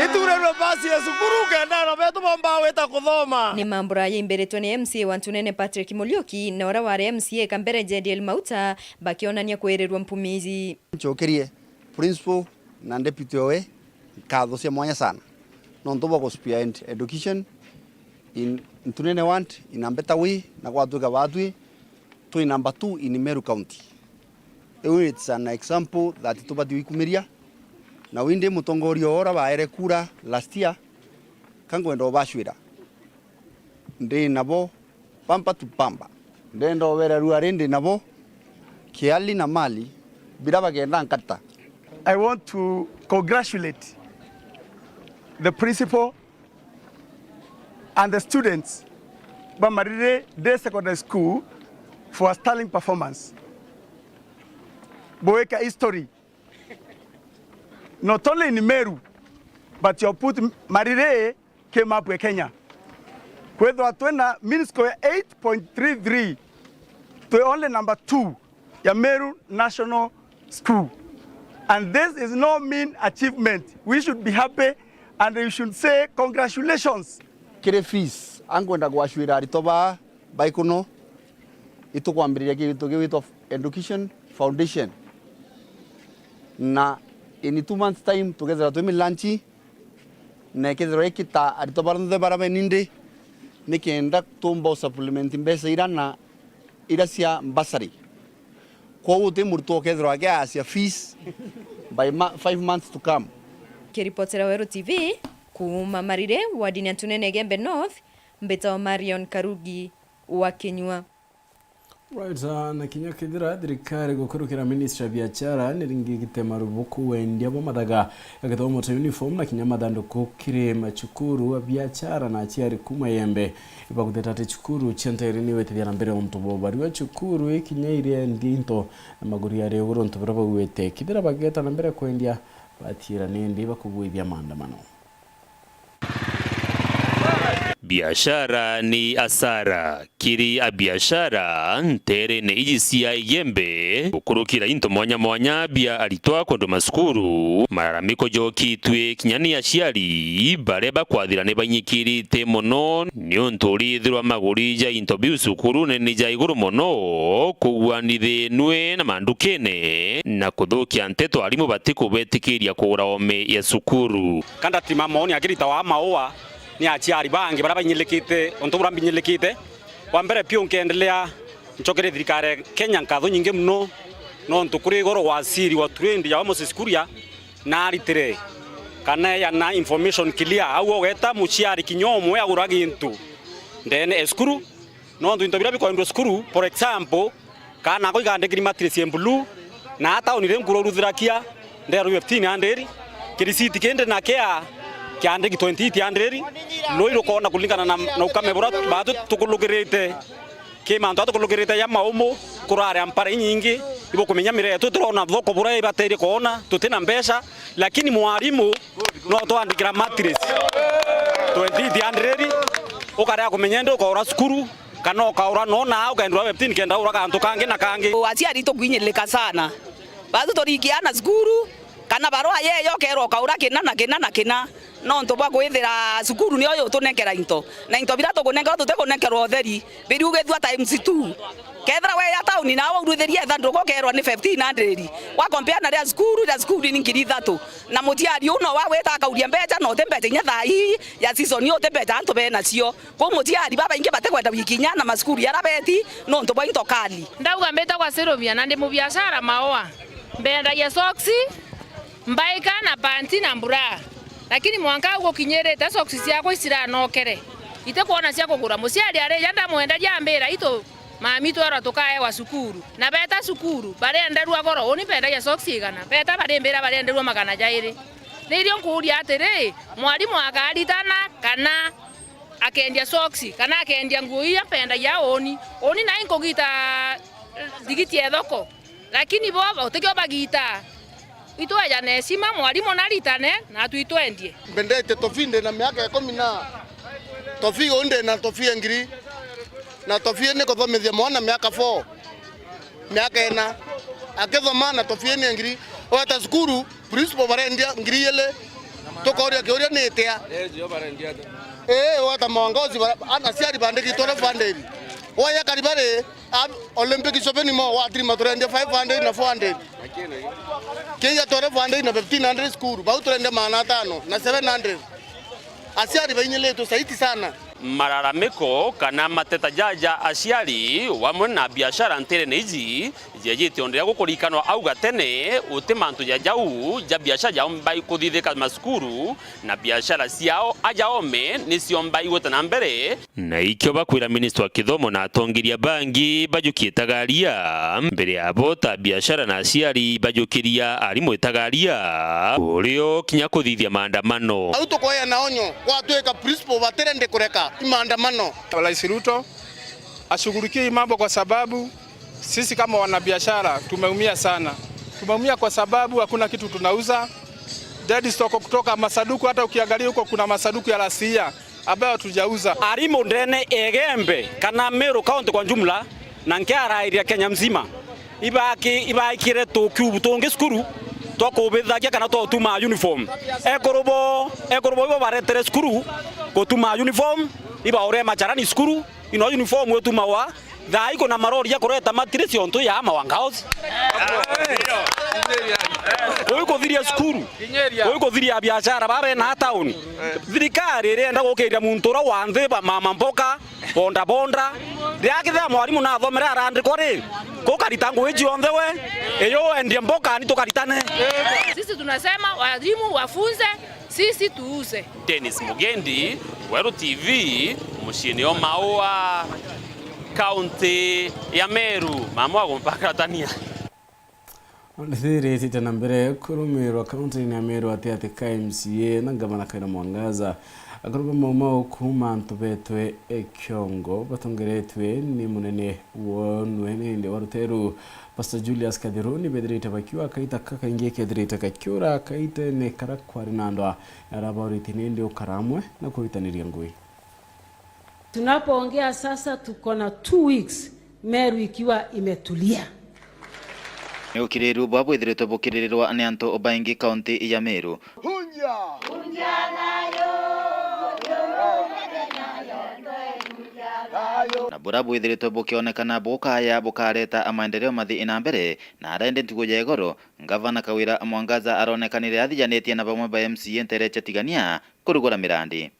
Iturirwe mbasi ya cukuru kenda ana betu boomba gwita kuthoma. Ni mambura yaimbiritwe ni M C A wa Ntunene Patrick Muriuki na uria wari M C A ka mbere Jediel Mauta bakionania kwirirwa mpumi iji. Ncokerie principal na deputy owe Nkatho cia mwanya sana nontu bwa ku spearhead education in Ntunene Ward in a better way, na gwatwika baatwi twi number two in Meru County. Iu it's an example that tubati gwikumiria, na windi mutongoria ora baere kura last year, ka ngwenda ubacwira. Ndi nabo bamba tu bamba. Ndenda ubera ruari ndi nabo kiali na mali, bira bagenda nkata. I want to congratulate the principal and the students ba Marire Day Secondary School for a sterling performance. Bwika history not only in Meru, but you put Marire ki map ya Kenya. Kwithirwa twina mean score ya eight point three three, twi only number two ya Meru National School. And this is no mean achievement. We should be happy and we should say congratulations. Kiri fees, ankwenda gwacwira aritwa baa baikuno, itukwambiriria kintu gigwitwa Education Foundation. Na in two months time, tukethirwa twi milanchi, na ikethirwa ikita aritwa baronthe bara benindi, nikenda tumba u supplement mbeca ira na ira cia bursary. Kwou uti murutwo ukethirwa akiacia fees by ma-, five months to come. Kiripotera Weru T V kuuma Marire, wardini ya Ntunene Igembe North, mbitagwa Marion Karugi wa Kinyua. Right, ah, na kinya kethira thirikari gukurukira ministry ya biashara niringigite marubuku wendia bwa mathaga ya githomo ta uniform na kinya mathanduku kiri macukuru a biashara na aciari kuma Igembe ibaguteta ati cukuru cia nteere ni witithia na mbere untu bwa ubari wa cukuru ikinya iria endia into na maguri ari iguru untu bira bauite. Kethira bageta na mbere kwendia, batiira nindi bakugwithia maandamano. Biashara ni asara. Kiri abiashara nteerene iji cia Igembe, gukurukira into mwanya mwanya bia aritwa kwendwa macukuru, mararamiko jokitue kinya ni aciari baria bakwathira ni bainyikirite mono, niuntu urithirwa maguri ja into biu cukurune ni ja iguru mono, kuguanithinue na mandukene, na kuthukia nteto arimu batikubetikiria kugura ome ya cukuru. Kandati ma maoni akirita wa maua ni aciari bangi baria bainyilikite untu buria mbinyilikite. Wa mbere piu, nkeendelea ncokerie thirikari ya Kenya nkatho nyingi mono, nontu kuri igoro waziri wa trade ya Moses Kuria naaritire kana eana information clear. Au ugeta muciari kinya umwe agura gintu ndeene e cukuru, nontu into biria bikwendwa cukuru, for example, kaana ako ikandikiri mattress ya blue, na a tauni ri nkuru ruthirakia nderu fifteen hundred, kirisiti kindi na kea kiandiki twenty-eight hundred, rui rukoona kuringana na, na ukame buria baatu tukulukirite. Ki mantu atukulukirite ya maumu, kurari ampara inyingi, ibukumenya mira yetu turona thoko buria ibateire koona, tutina mbeca, lakini mwarimu no twandikira mattress twenty-eight hundred, ukarea kumenya indi ukaura cukuru, kana ukaura nona, ukaendwa fifteen kenda ura kantu kangi na kangi. Aciari tukwinyilika sana. Batu turikiana cukuru, kana barua yeyo ukerwa ukaura kina na kina na kina. Nontu bwa kwithira cukuru niyo yutunenkera into. Na into biria tukunenkerwa, tutikunenkerwa utheri. Biriugithua times two. Kethira weya tauni na wauruthiria ithanduku ukerwa ni fifteen hundred. Wa compare na ria cukuru, ria cukuru ni ngiri ithatu. Na muciari uu no wagwita akauria mbeca, na uti mbeca inya thaa ii ya season ii uti mbeca antu benacio. Kwou muciari babaingi batikwenda wikinya na macukuru jaria beti nontu bwa into kali. Ndauga mbitagwa Sylvia na ndi mubiashara Maua. Mbendagia socks, mbaika na panti na mbura. Lakini mwanka au gukinyirite, socks ciakwa iciranokere. Itikwona cia kugura. Muciari arija ndamwenderia ambira, "Itu, mami twerwa tukaewa cukuru." Na beta cukuru, barienderua goro. Uni mbendagia socks igana. Beta barimbira barienderua magana jairi. Nirio nkuuria atiri, mwarimu akaritana kana akendia socks, kana akendia nguo iria mpendagia uni? Uni nai nkugita thigiti e thoko. Lakini bo, bo, tikio bagita. Itweja na heshima, mwarimu naritane, na twitwendie. Mbendete tofi, ndi na miaka ikumi na tofi, uu ndi na tofi ya ngiri. Na tofi ni kuthomithia mwana miaka four, miaka ina. Akithoma na tofi ni ya ngiri. Weta cukuru, principal barendia ngiri ili. Tukoria kiuria ni itia? Ii, weta maongozi, ba-, ana aciari bandikitwe na funding. Waya karibari, Olympic shopping mall wa Tirima turendia five hundred na four hundred. Kenya twere four hundred na fifteen hundred school, bau turendia magana atano na seven hundred. Aciari bainyilitwe saiti sana. Malalamiko kana mateta jaja aciari wamwe na biashara nterene iji jejite onde ya gukurikanwa au gatene, uti mantu ja jau ja biashara jaomba kuthithika masukuru, na biashara ciao aja ome ni ciomba igwete na mbere. Na ikio bakwira minista wa kithomo na atongeria bangi bajukie itagaria mbere ya bo ta biashara na aciari bajukiria arimu itagaria, urio kinya kuthithia maandamano. Au tukoya na onyo gwatwika principal batirende kureka maandamano. Rais Ruto ashughulikie hii mambo kwa sababu sisi kama wanabiashara tumeumia sana. Tumeumia kwa sababu hakuna kitu tunauza. Dead stock kutoka masanduku, hata ukiangalia huko kuna masanduku ya last year ambayo hatujauza. Arimu ndene Igembe kana Meru County kwa jumla, na nkiarairia Kenya mzima, ibaki-, ibaikire tukiubu tungi cukuru twa kubithagia kana twa utuma uniform. Ekuru bo, ekuru bo ibo baretere cukuru gutuma uniform, ibaure macharani cukuru, ino uniform utumagwa. Thaa ii kuna marori ja kureta matiri ciontu ya Mawanga House. Kuu kuthiria cukuru, kuu kuthiria biashara, baba na town. Thirikari irenda gukiria muntu uria wa nthi, ba mama mboka, bonda bonda. Riria kethira mwarimu nathomere arandikwa ri, kukarita ngugi cionthe we, iyo wendie mboka ni tukaritane. Sisi tunasema walimu wafunze, sisi tuuze. Dennis Mugendi, Weru T V, muciini o Maua, kaunti ya Meru, mama wa gumpakaratania. Nthiri itite na mbere kurumirwa kaunti-ini ya Meru ati ati ka M C A na ngavana Kawira Mwangaza. Akuru ba Mau Mau kuuma antu betwe e Kiongo batongeretwe ni munene wonwe nindi wa ruteru Pastor Julius Kathiru ni bethirite bakiuga kaita kakaingi kethirite gakiura kaitene kara kwari na ndwa. Arabauritie nindi ukara amwe na kuritaniria ngui. Tunapoongea sasa, tuko na two weeks Meru ikiwa imetulia. Ni ukiriru bwa bwithiritwe bukiririrwa ni antu baingi kaunti ya Meru. Na bura bwithiritwe bukionekana bukaya bukareta maendeleo mathi na mbere, na aria indi ntuku ya igoro, Ngavana Kawira Mwangaza aronekanire athijanitie na bamwe ba M C A ntere cia Tigania kurugura mirandi.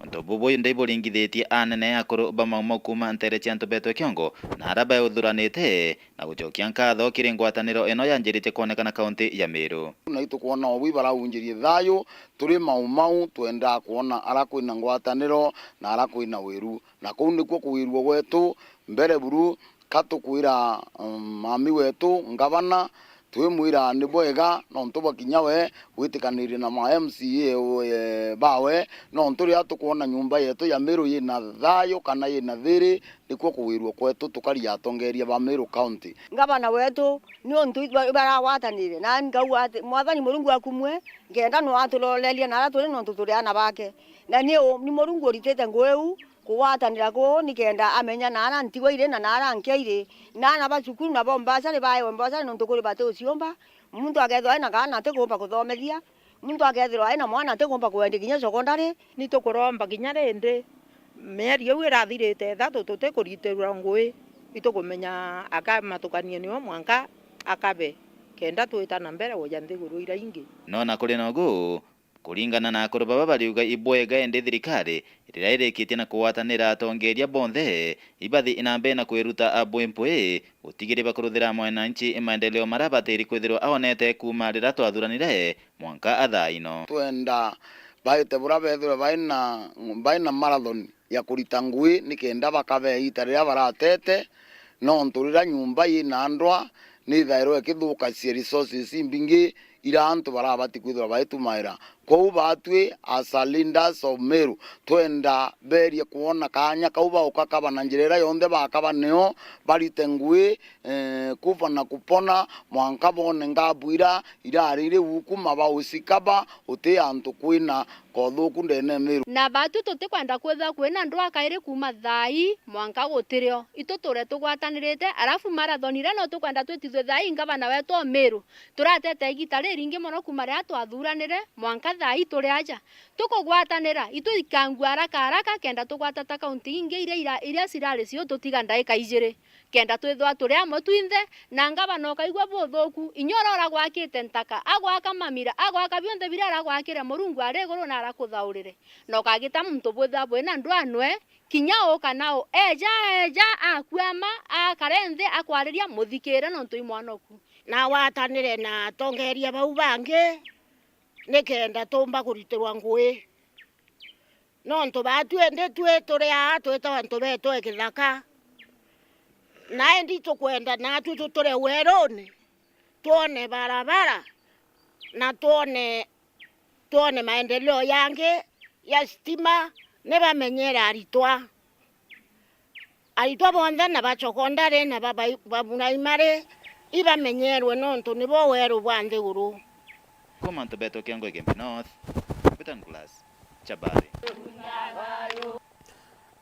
Untu bubu ndi buringithitie anene akuru ba Mau Mau kuuma ntere cia antu betwe Kiongo na aria beuthuranite na gucokia nkatho kiri ngwataniro ino yanjiritie kwonekana kaunti ya Meru. Na itukwona o bwi baraunjirie thayu, turi Mau Mau twendaa kwona ara kwina ngwataniro na ara kwina wiru, na kuu nikuo kuwirua gwetu mbere buru. Ka tukwira, um, mami wetu ngavana, twimwira ni bwega nontu bwa kinya we gwitikanirie na ma M C A we, bawe, nontu riria tukwona nyumba yetu ya Meru yina thayu kana yina thiri, nikuo kuwirua kwetu tukari atongeria ba Meru County. Ngavana wetu, niuntu itwe baragwatanire, na ngauga ati Mwathani Murungu akumue, nkenda no aturoreria na aria turi nontu turi ana bake. Na ni u-, ni Murungu uritite ngui iu, kugwatanira kuu nikenda amenya naara ntigwa iri na naara nkia iri, na aana ba cukuru na bo mbacari baewe mbacari nontu kuri bati uciumba. Muntu akethirwa ena kaana atikumba kuthomethia, muntu akethirwa ena mwana atikumba kwendia kinya secondary. Ni tukuromba kinya rindi, mieri iu irathirite ithatu tutikuritirwa ngui, itukumenya akamatukanie nio mwanka akabe, kenda twita na mbere uja nthiguru iria ingi. No na kuri na ugu, kuringana na akuru baba bariuga ibwega indi thirikari riria irikitie na kugwatanira atongeria bonthe ibathi na mbere na kwiruta abwi mpwi gutigiri bakuruthira mwananchi maendeleo maria abatiri kwithirwa aonete kuuma riria twathuranire mwanka athaa ino. Twenda baite bura bethirwe baina, baina marathon ya kurita ngui nikenda bakabea iita riria baratete, nontu riria nyumba yina ndwa nithairwa ikithukacia resources imbingi iria antu barabati kwithirwa baitumaira. Kwou batwi as a leaders of Meru, twenda berie kwona kaanya kau bauka kaba na njira iria yonthe bakaba nio barite ngui, eh, kufa na kupona, mwanka bone ngabu iria irari riu kuma baucikaba uti antu kwina kothuku ndene Meru. Na batwi tutikwenda kwithirwa kwina ndwa kairi kuma thaa ii mwanka gutirio. Ituture tugwatanirite, alafu marathon iria no tukwenda twitithwe thaa ii ngavana wetu o Meru. Turatete igita riringi mono kuma riria twathuranire mwanka Thaa ii turi aja, tukugwatanira, itu ikangua haraka haraka, kenda tugwata ta kaunti ingi iria ira-, iria cirari cio tutiga ndaika ijiri, kenda twithwa turi amwe twinthe, na ngavana ukaigua buthuku, inya uria uragwakite ntaka, agwaka mamira, agwaka bionthe biria aragwakire Murungu ari iguru na arakuthaurire, na ukagita muntu bwithwa bwina ndwanwe, kinya u kana u, eja, eja, akuama, akare nthi, akwariria, muthikire, nontu i mwanoku. Na agwatanire na atongeria bau bangi, nikenda tumba kuritirwa ngui. Nontu baatwi indi twi turi aa twitawa antu betwe kithaka. Na indi tukwenda naatwi tuture weruni, twone barabara, na twone, twone maendeleo yangi ya stima, ni bamenyere aritwa. Aritwa bonthe na ba cokondari na ba bai-, ba buraimari ibamenyerwe, nontu nibo weru bwa nthiguru. Kuma antu betu Kiongwe Igembe North, Peter Nicholas, Chabari.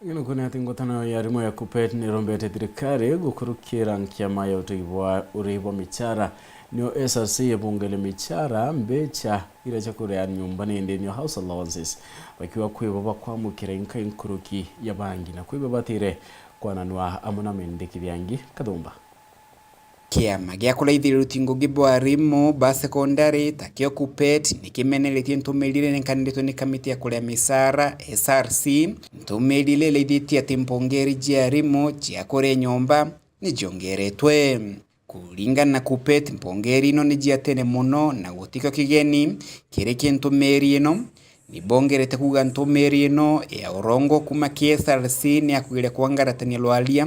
Nginukuni ati ngwataniro ya arimu ya KUPPET nirombete thirikari gukurukira nkiama ya utei bwa urei bwa michara, nio S R C ibungele michara, mbecha iria cia kuria nyumba ni indi nio house allowances, bakiuga kwi bo bakwamukira inkai nkuruki ya bangi, na kwi bo batire kwananua amwe na Mindiki Biangi Kathumba. Kiama gia kuraithiria uruti ngugi bwa arimu ba sekondari ta kio KUPPET ni kimeneretie ntumiri iria irenkanirite ni kamiti ya kuria micara, S R C. Ntumiri iria iraithitie ati mpongeri cia arimu cia kuria nyomba ni ciongeretwe. Kuringana na KUPPET, mpongeri ino ni cia tene mono na gutikio kigeni kiri ki ntumiri ino. Ni bongerete kuuga ntumiri ino ya urongo kuuma ki S R C ni ya kugeria kwangaratania rwaria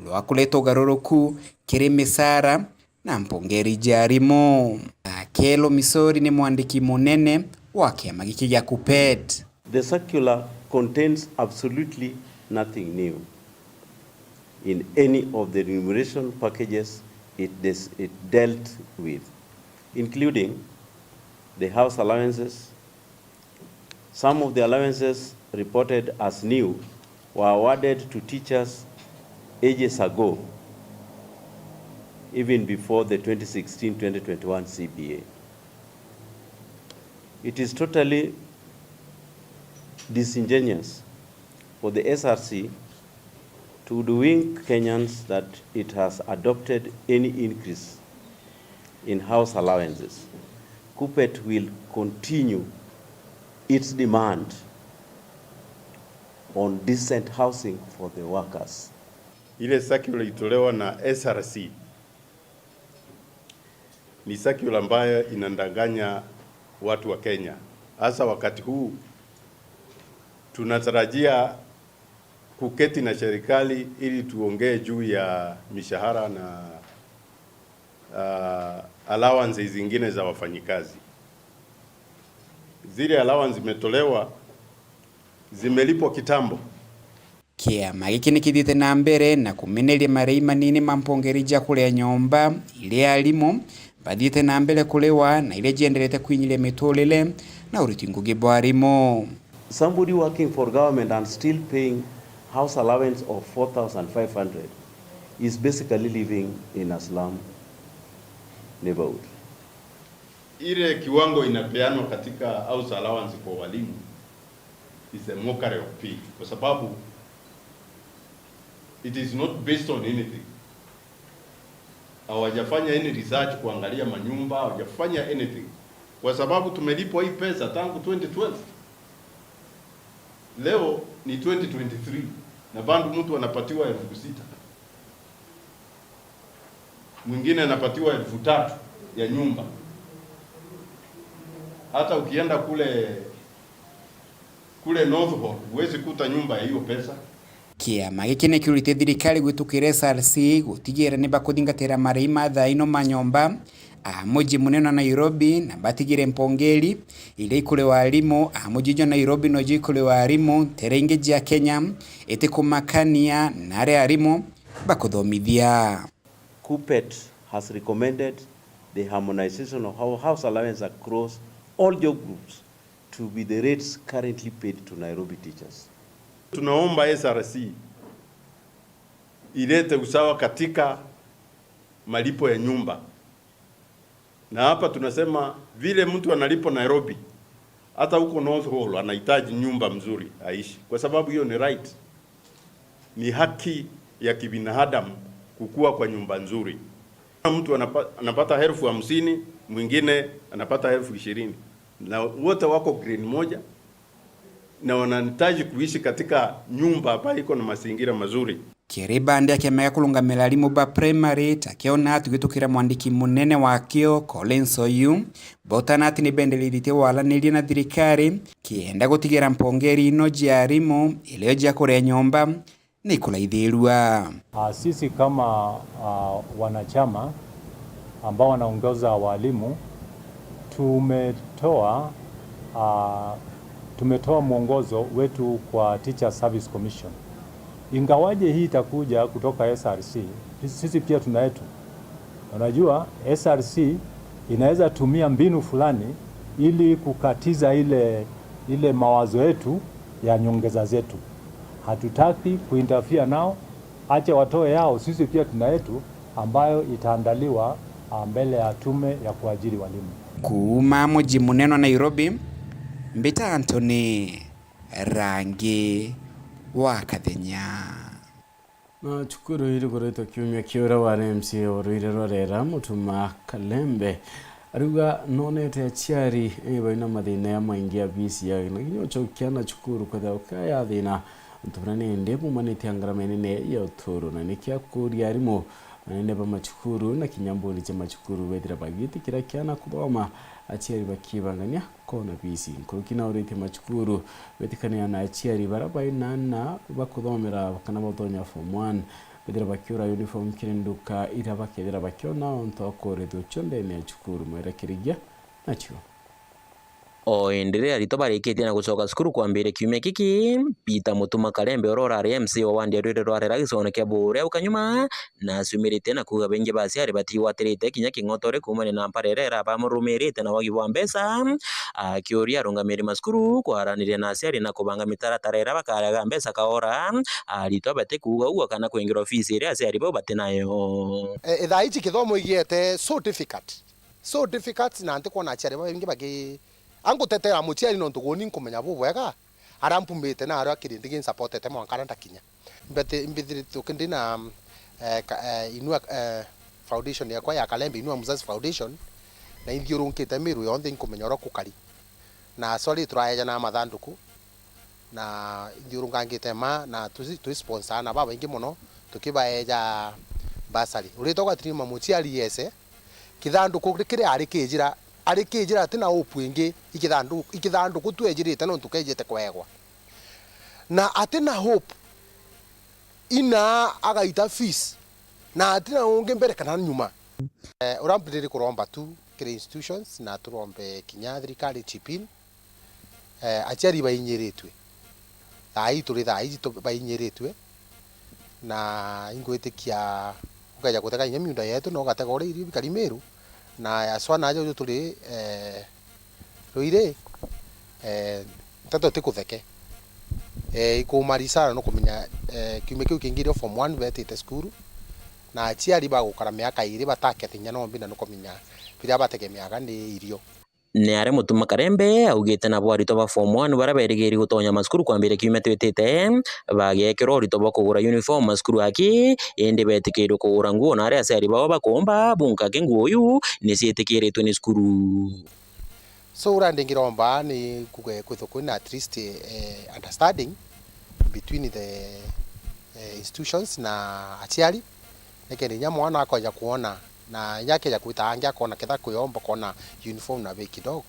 rwa kureta ugaruruku kiri micara na mpongeri ja arimu. Akelo Misori ni mwandiki munene wa kiama giki gia KUPPET. The circular contains absolutely nothing new in any of the remuneration packages it des-, it dealt with, including the house allowances. Some of the allowances reported as new were awarded to teachers ages ago, even before the twenty sixteen twenty twenty-one C B A. It is totally disingenuous for the S R C to hoodwink Kenyans that it has adopted any increase in house allowances. KUPPET will continue its demand on decent housing for the workers. Ile circular itolewa na S R C ni circular ambayo inadanganya watu wa Kenya, hasa wakati huu tunatarajia kuketi na serikali ili tuongee juu ya mishahara na, ah, allowances zingine za wafanyikazi. Zile allowance zimetolewa, zimelipwa kitambo. Kiama giki ni kithiite na mbere na kumeneria marei manini ma mpongeri ja kuria nyomba, iria arimu bathiite na mbere kuriwa na iria jienderete kwinyiria miturire na uriti ngugi bwa arimu. Somebody working for government and still paying house allowance of four thousand five hundred is basically living in a slum neighborhood. Ile kiwango inapeanwa katika house allowance kwa walimu is a mockery of pay, kwa sababu it is not based on anything. Hawajafanya any research kuangalia manyumba, hawajafanya anything. Kwa sababu tumelipwa hii pesa tangu twenty twelve. Leo ni twenty twenty-three, na bado mtu anapatiwa elfu sita. Mwingine anapatiwa elfu tatu ya nyumba. Hata ukienda kule, kule North Hall, huwezi kuta nyumba ya hiyo pesa. Kiama giki ni kiurite thirikari gwitukira S R C gutigira ni bakuthingatira marei ma thaa ino ma nyomba, a muji munene wa Nairobi, na batigire mpongeri iria ikuriwa arimu a muji jwa Nairobi nojo ikuriwa arimu ntere ingi jia Kenya, itikumakania na aria arimu bakuthomithia. KUPPET has recommended the harmonization of hou-, house allowance across all job groups to be the rates currently paid to Nairobi teachers. Tunaomba S R C ilete usawa katika malipo ya nyumba. Na hapa tunasema vile mtu analipwa Nairobi, Hata huko North Hall anahitaji nyumba mzuri aishi, kwa sababu hiyo ni right, ni haki ya kibinadamu kukua kwa nyumba nzuri. Mtu anapa-, anapata elfu hamsini, mwingine anapata elfu ishirini, na wote wako grade moja, na wanahitaji kuishi katika nyumba ambayo iko na mazingira mazuri. Kiri bandi ya kiama gia kurungamira arimu ba primary, ta kiona tugitukira mwandiki munene wakio, Collins Oyu, botana ati ni bendereithite waraniria na thirikari, kienda gutigira mpongeri ino cia arimu irio cia kuria nyomba ni kuraithirua. Ah, sisi kama, ah, wanachama ambao wanaongoza walimu, tumetoa, ah, tumetoa mwongozo wetu kwa Teacher Service Commission. Ingawaje hii itakuja kutoka S R C, sisi pia tuna yetu. Unajua, S R C inaweza tumia mbinu fulani ili kukatiza ile, ile mawazo yetu ya nyongeza zetu. Hatutaki kuinterfere nao, acha watoe yao, sisi pia tuna yetu ambayo itaandaliwa, ah, mbele ya tume ya kuajiri walimu. Kuuma muji munene wa Nairobi, mbita Anthony Rangi wa Kathenya. Na cukuru iri kuritwa kiumia kia uria wari M C A wa ruiri rwa Rera, Mutuma Kalembe, ariuga nonete aciari, eh, baina mathina ya maingi ya fees ya, na kinya ucokia na cukuru kwethira ukaya thina, nontu buria nindi bumanitie na ngarama inene ya uturo, na nikio akuria arimu anene ba macukuru na kinya mbuni cia macukuru bethira bagitikira kiana kuthoma, aciari bakibangania kona fees. Nkuruki nauritie macukuru gwitikania na aciari baria baina aana ba kuthomera kana batonya form one, bethira bakiura uniform kiri nduka iria bakethira bakiona untu wa kuurithua cio ndene ya cukuru. Mwerekerigia nacio. O indi riria aritwa barikitie na gucoka cukuru kwambiria kiumia giki, Peter Mutuma Kalembe, uria urari M C A wa wandi ya ruiri rwa Rera gicigone kia Buuri au kanyuma, na aciumiritie na kuuga baingi ba aciari batigwatirite kinya king'otori kuumania na mpara iria irabamurumirite na wagi bwa mbeca, akiuria arungamiri macukuru kwaraniria na aciari na kubanga mitaratara iria bakarega mbeca kaora, aritwa batikuuga uguo kana kwingirwa fees iria aciari bau batinayo. E, thaa iji kithomo igiete so difficult. So difficult, na ntikwona aciari babaingi baki-, angutetera muciari nontu guni nkumenya bubwega, aria mpumite na aria kirindi ginsupportete mwanka aria ndakinya. Mbete-, mbithirite ndi na, eh, ka-, eh, Inua, eh, foundation yakwa ya Kalembe, Inua Mzazi Foundation, na inthiurunkite Meru yonthe inkumenya uria kukari. Na sorry, turaejana mathanduku, na ithiurungangite ma, na twi, twi sponsor na babaingi mono, tukibaeja bursary. Uritwa gwatirima muciari ese, kithanduku kiria ari kijira, ari kijira ati na hope ingi, ikithandu-, ikithanduku twejirite nontu kejite kwegwa. Na ati na hope, ina agaita fees, na ati na ungi mbere kana nyuma. Eh, uria mbiriri kuromba tu kiri institutions, na turombe kinya thirikari chip in, eh, aciari bainyiritue. Thaa ii turi thaa iji tu-, bainyiritue, na ingwitikia ukeja gutega inya miunda yetu, na ugatega uria irio bikari Meru, na aswa na aja uju turi, eh, ruiri, eh, nteto ti kutheke. Eh, ikuumari sana nukumenya, eh, kiumia kiu kingi irio form one betite cukuru, na aciari bagukara miaka iiri batakete inya nombi, na nukumenya biria bategemeaga ni irio. Ni aria Mutuma Karembe augite nabo aritwa ba form one baria berigiri gutonya macukuru kwambiria kiumia twitite, bagekirwa uritwa bwa kugura uniform macukuru aki, indi betikirwe kugura nguo na aria aciari bao bakuumba bunka aki nguo iu ni ciitikiritwe ni cukuru. So, uria ndingiromba ni kuge-, kwithwe kwina at least, eh, understanding between the, eh, institutions na aciari, nikenda inya mwana akoja kwona, na inya akeja kwita angi akona ketha kuyomba kona uniform na bei kidogo.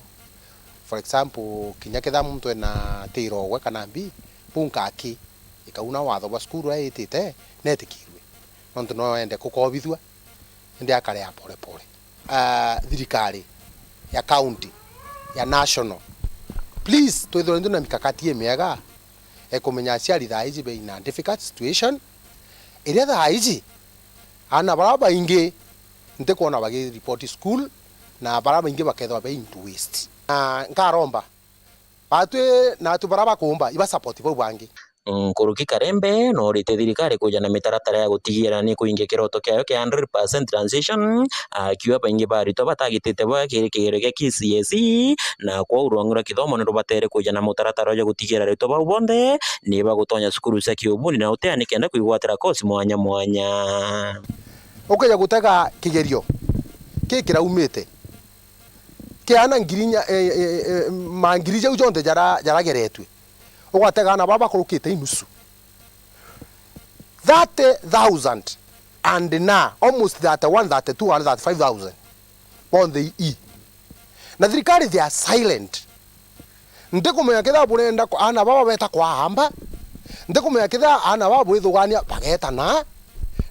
For example, kinya ketha muntu ena tirogwe kana mbi, bunka aki ikauna watho bwa cukuru aitite netikirwe, nontu no ende kukobithua, indi akarea pole pole. Ah, thirikari ya county, ya national, please, twithirwe twina mikakati imiega, e kumenya aciari thaa iji be in a difficult situation, iria thaa iji aana baria baingi ntikwona bagiripoti school, na baria baingi bakethirwa be into waste. Na nkaromba batwi na atu baria bakuumba iba support bau bangi. Nkuruki Karembe noorite thirikari kuja na mitaratara ya gutigiira ni kuingia kiroto kiayo kia hundred percent transition, akiuga baingi ba aritwa batagitite bwega kiri kigerio gia K C S E, na kwou rwang'i rwa kithomo ni rubatere kuja na mutaratara uja gutigiira aritwa bau bonthe ni bagutonya cukuru cia kiubundi na uteani kenda kwigwatira kosi mwanya mwanya. Ukeja gutega kigerio ki kiraumite, kiana ngiri inya, e, e, e, mangiri jau jonthe jara-, jarageretue, ugatega aana baba bakurukite inusu. Thirty thousand and na almost thirty-one, thirty-two and thirty-five thousand bonthe i, i. Na thirikari they are silent. Ndikumenya kethira burenda ku-, aana baba beta kwa amba. Ndikumenya kethira aana baba bwithugania bageta na,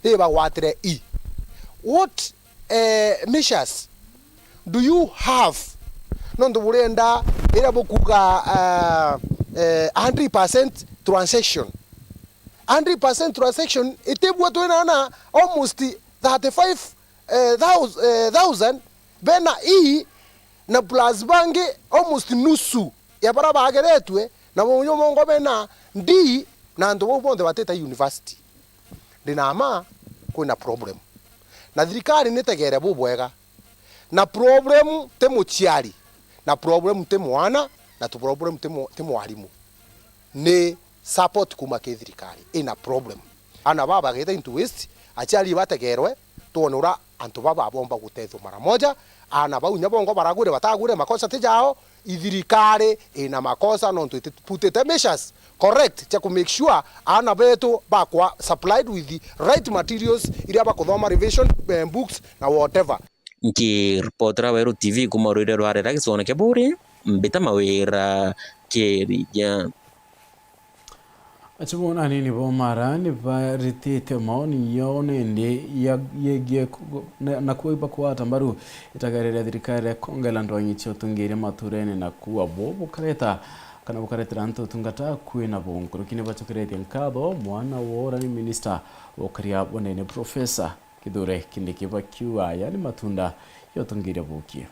ri bagwatire i. What, eh, measures do you have? Nontu burenda iria bukuga, eh, eh, hundred percent transaction. Hundred percent transaction, itibua twina na almost thirty-five, eh, thous-, eh, thousand bena i, na plus bangi almost nusu ya bara bageretue, na munyo mongo bena d, na antu bau bonthe batita university. Ndina ma kwina problem. Na thirikari nitegere bubwega. Na problem ti muciari, na problem ti mwana, na tu problem ti mu-, ti mwarimu. Ni support kuma ki thirikari ina problem. Aana baba bageta into waste, aciari bategerwe, twone ura antu baba bomba gutethwa mara moja. Aana bau inya bongo baragwire batagwire, makosa ti jao, ithirikari ina makosa nontu itiputite measures correct cia ku make sure aana betu bakwa supplied with the right materials iria bakuthoma, revision, eh, books na whatever. Nkiripotera Weru T V kuma rwire rwa Rera gicigone kia Buuri, Mbita Mawira Kirija. Acio bona anini bo Mara ni baritite maoni yao nindi ya, yegie ku-, na, na kuiba kwata mbaru itagere ria thirikari ria kwongera ndwang'i cia utungiria maturene na kuua bo bukareta kana bukaretera antu utungata kwina bo. Nkuruki ni bacokeretie nkatho mwana wa urani minista wa ukaria bunene Professor Kithure Kindiki bakiuga yani matunda ya utungiria bukie.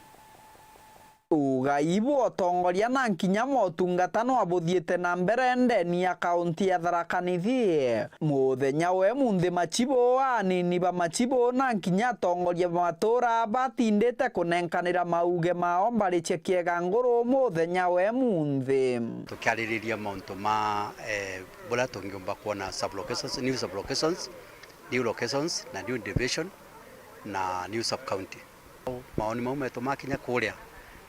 Ugai bwa utongoria na nkinya motungata no abuthiite na mbere ndeni ya kaunti ya Tharaka Nithi. Muthenya wa emunthi machibu, anini ba machibu na nkinya atongoria ba matura batindite kunenkanira mauge mao mbari cia Kiega Nguru muthenya wa emunthi. Tukiaririria mauntu ma, eh, buria tungiumba kwona sub-locations, new sub-locations, new locations na new division na new sub-county. Maoni mau metu makinya kuria,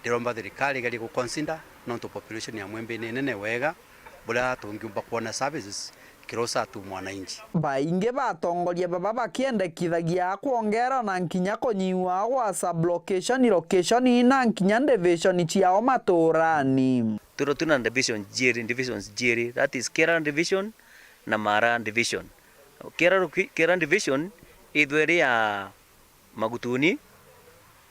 ndiromba thirikari igerie gu consider, nontu population ya Mwembe ni nene wega, buria tungiumba kwona services closer to mwananchi. Baingi ba atongoria baba bakiendekithagia kwongera na nkinya kunyiwa gwa sub-location, location na nkinya division ciao maturani. Twirwo twina division jiiri, divisions jiiri, that is Kiera division na Mara division. Kiera loki-, Kiera division ithwe iri ya Magutuni,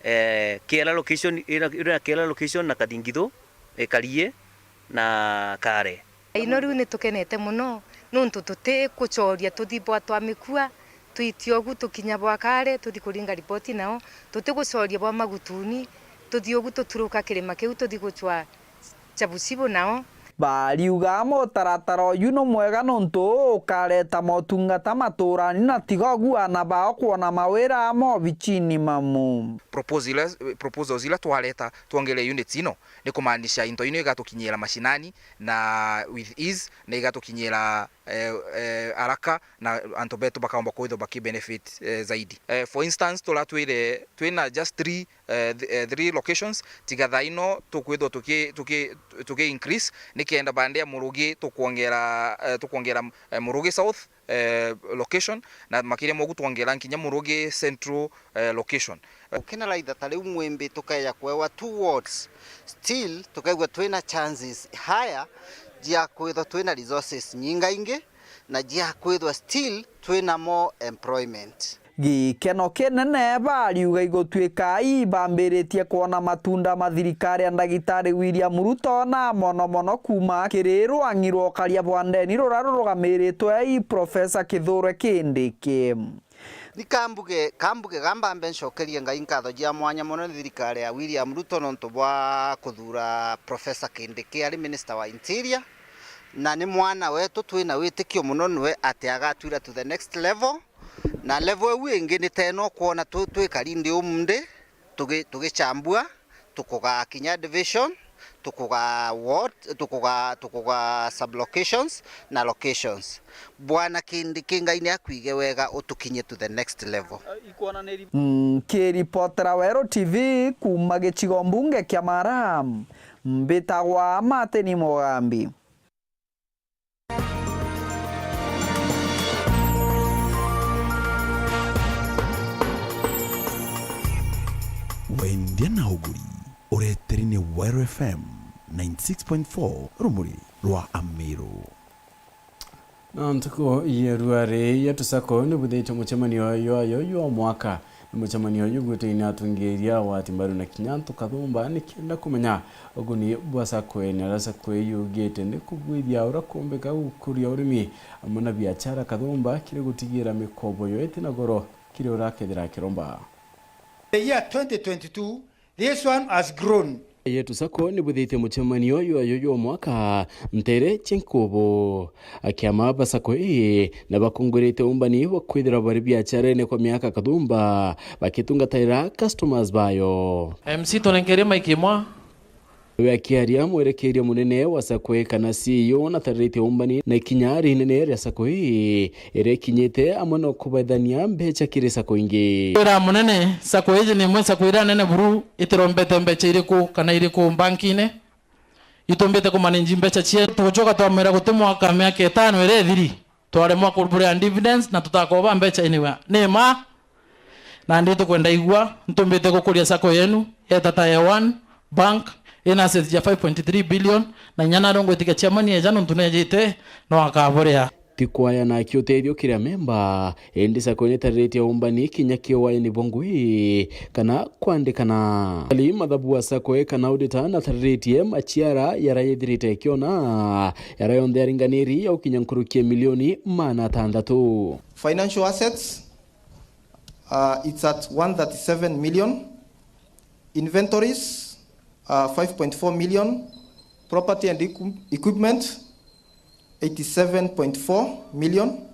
eh, Kiera location, ira, ira Kiera location na Kathingithu, eh, Karie na Kare. Ino riu ni tukenete mono, nontu tuti gucoria tuthi bwa twa mikua, twiti ogu tukinya bwa Kare, tuthi kuringa ripoti nao, tuti gucoria bwa Magutuni, tuthi ogu tuturuka kirima kiu tuthi gucwa cha buchibu nao. Bariuga mutaratara uyu ni mwega nontu ukareta motungata maturani na tiga ugu aana bao kwona mawira ma obichini mamu. Proposal, proposals ila twareta twongere units ino ni kumaanisha into ino igatukinyira mashinani na with ease na igatukinyira, eh, eh, haraka na antu betu bakaomba kwithwa baki benefit, eh, zaidi. Eh, for instance, turatwire twina just three eh, th-, eh, three locations, tiga thaa ino tukwithwa tuki-, tuki-, tuki increase, nikenda bande ya Murugi tukwongera, eh, tukwongera, eh, Murugi South, eh, location, na makiria mogu twongera nkinya Murugi Central, eh, location. Ukina laitha ta riu Mwimbi tukeja kwewa two wards, still tukaigua twina chances higher jia kwithwa twina resources nyingaingi, na jia kwithwa still twina more employment. Gikeno kinene bariuga igutwika ibambiritie kwona matunda ma thirikari ya Ndagitari William Ruto, na mono mono kuuma kiri rwang'i rwa ukaria bwa ndeni ruria rurugamiritwe i Professor Kithure Kindiki. Ni kambuge, kambuge gambambe ncokerie Ngai nkatho jia mwanya mono ni thirikari ya William Ruto nontu bwa kuthura Professor Kindiki ari Minister wa Interior. Na ni mwana wetu, twina witikio muno nwe ati agatwira to the next level. Na level iu ingi ni teno kwona tu-, twikari nthi umunthi, tugi-, tugichambua, tukugaa kinya division, tukugaa ward, tukugaa, tukugaa sub-locations na locations. Bwana Kindiki, Ngai ni akwige wega, utukinyie to the next level. Nkiripotera Weru T V kuuma gicigo mbunge kia Mara, mbitagwa Martin Mugambi. Wendia na uguri, ureteri ni Weru F M ninety six point four, rumuri rwa Amiru. Na ntuku ya ruari ya Tusako ni bwithitie mucemanio jwayo jwa mwaka. Ni mucemanio jugwitwe ni atungiria wa timbaru na kinya antu kathumba, ni kenda kumenya uguni bwa sacco ene, aria sacco ii yugite ni kugwithia uria kumbika gukuria urimi amwe na biachara kathumba kiri gutigira mikobo yo iti na goro kiri uria akethira akiromba. The year twenty twenty-two, this one has grown. Yetu Sacco ni bwithitie mucemanio jwayo jwa mwaka ntere cia nkubu. Akiama ba Sacco ii ni bakungwirite umbani bwa kwithirwa bari biacharene kwa miaka kathumba, bakitungatira customers bayo. M C, tunenkerie mic imwe. We akiaria, mwerekeria munene wa Sacco ii kana C E O natariritie umbani na ikinya rinene ria Sacco ii iria ikinyite amwe no kubaithania mbecha kiri sacco ingi. Wira munene, sacco iji ni imwe sacco iria nene buru itirombete mbecha iriku kana iriku bankine. Itumbite kumanage mbecha cietu, tugucoka twamwira guti mwaka miaka itano iria ithiri twaremwa kuburia dividends na tutakoba mbecha anywhere. Ni ma? Nandi tukwenda igua, ntumbite gukuria sacco yenu yeta ta ya One Bank, ina assets ya five point three billion, na inya naro ngwitikia chairman eja nontu nejite no akaburia. Ti kwaya na kiutethio kiri amemba, indi sacco ni itariritie umbani kinya kiwayani bwa ngui kana kwandikana. Ali mathabu wa sacco ii kana auditor natariritie maciara yara yithirite ikiona, yara yonthe yaringaniri ya gukinya nkuruki ya milioni maana atandatu. Financial assets, uh, it's at one thirty-seven million. Inventories, uh, five point four million. Property and equi-, equipment, eighty-seven point four million.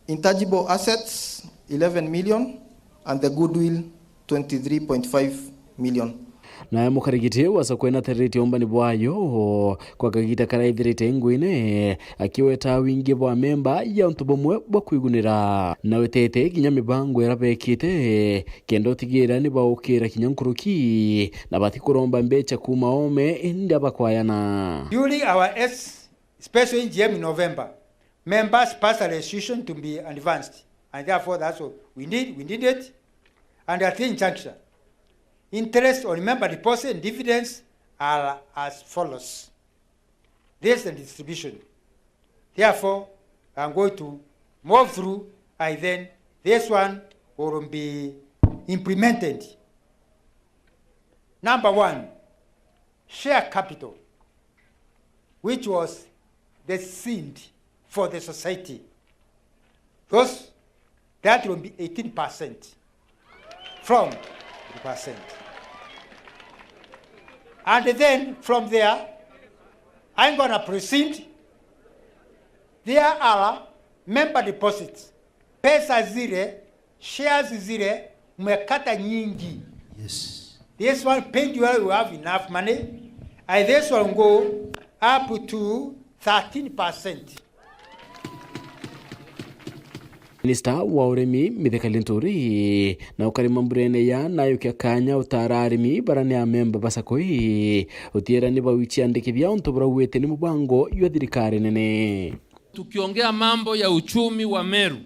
Intangible assets, eleven million. And the goodwill, twenty-three point five million. Nawe mukarigiti wa sacco ii natariritie umbani bwayo kwa kagita karaithirite nguine, akiweta wingi bwa memba ya untu bumwe bwa kwigunira. Na wetete kinya mibango iria bekite kenda utigira ni baukira kinya nkuruki na batikuromba mbecha kuuma oome indi abakwayana. During our S-, special A G M in November, members passed a resolution to be advanced, and therefore that's what we need, we need it. And at this juncture, interest on member deposit and dividends are as follows. This is the distribution. Therefore, I'm going to move through, and then this one will be implemented. Number one, share capital, which was the seed for the society. Those, that will be eighteen percent from the percent. And then from there, I'm gonna proceed. There are member deposits. Pesa zile, shares zile, mmekata nyingi. Yes. This one paid well, you have enough money. And this one go up to thirteen percent. Minista wa urimi Mithika Linturi na ukari mamburene ya nayukia kanya utara arimi bara ni amemba ba sacco ii utiera ni bawichiandikithia untu burauite ni mubango jwa thirikari nene. Tukiongea mambo ya uchumi wa Meru,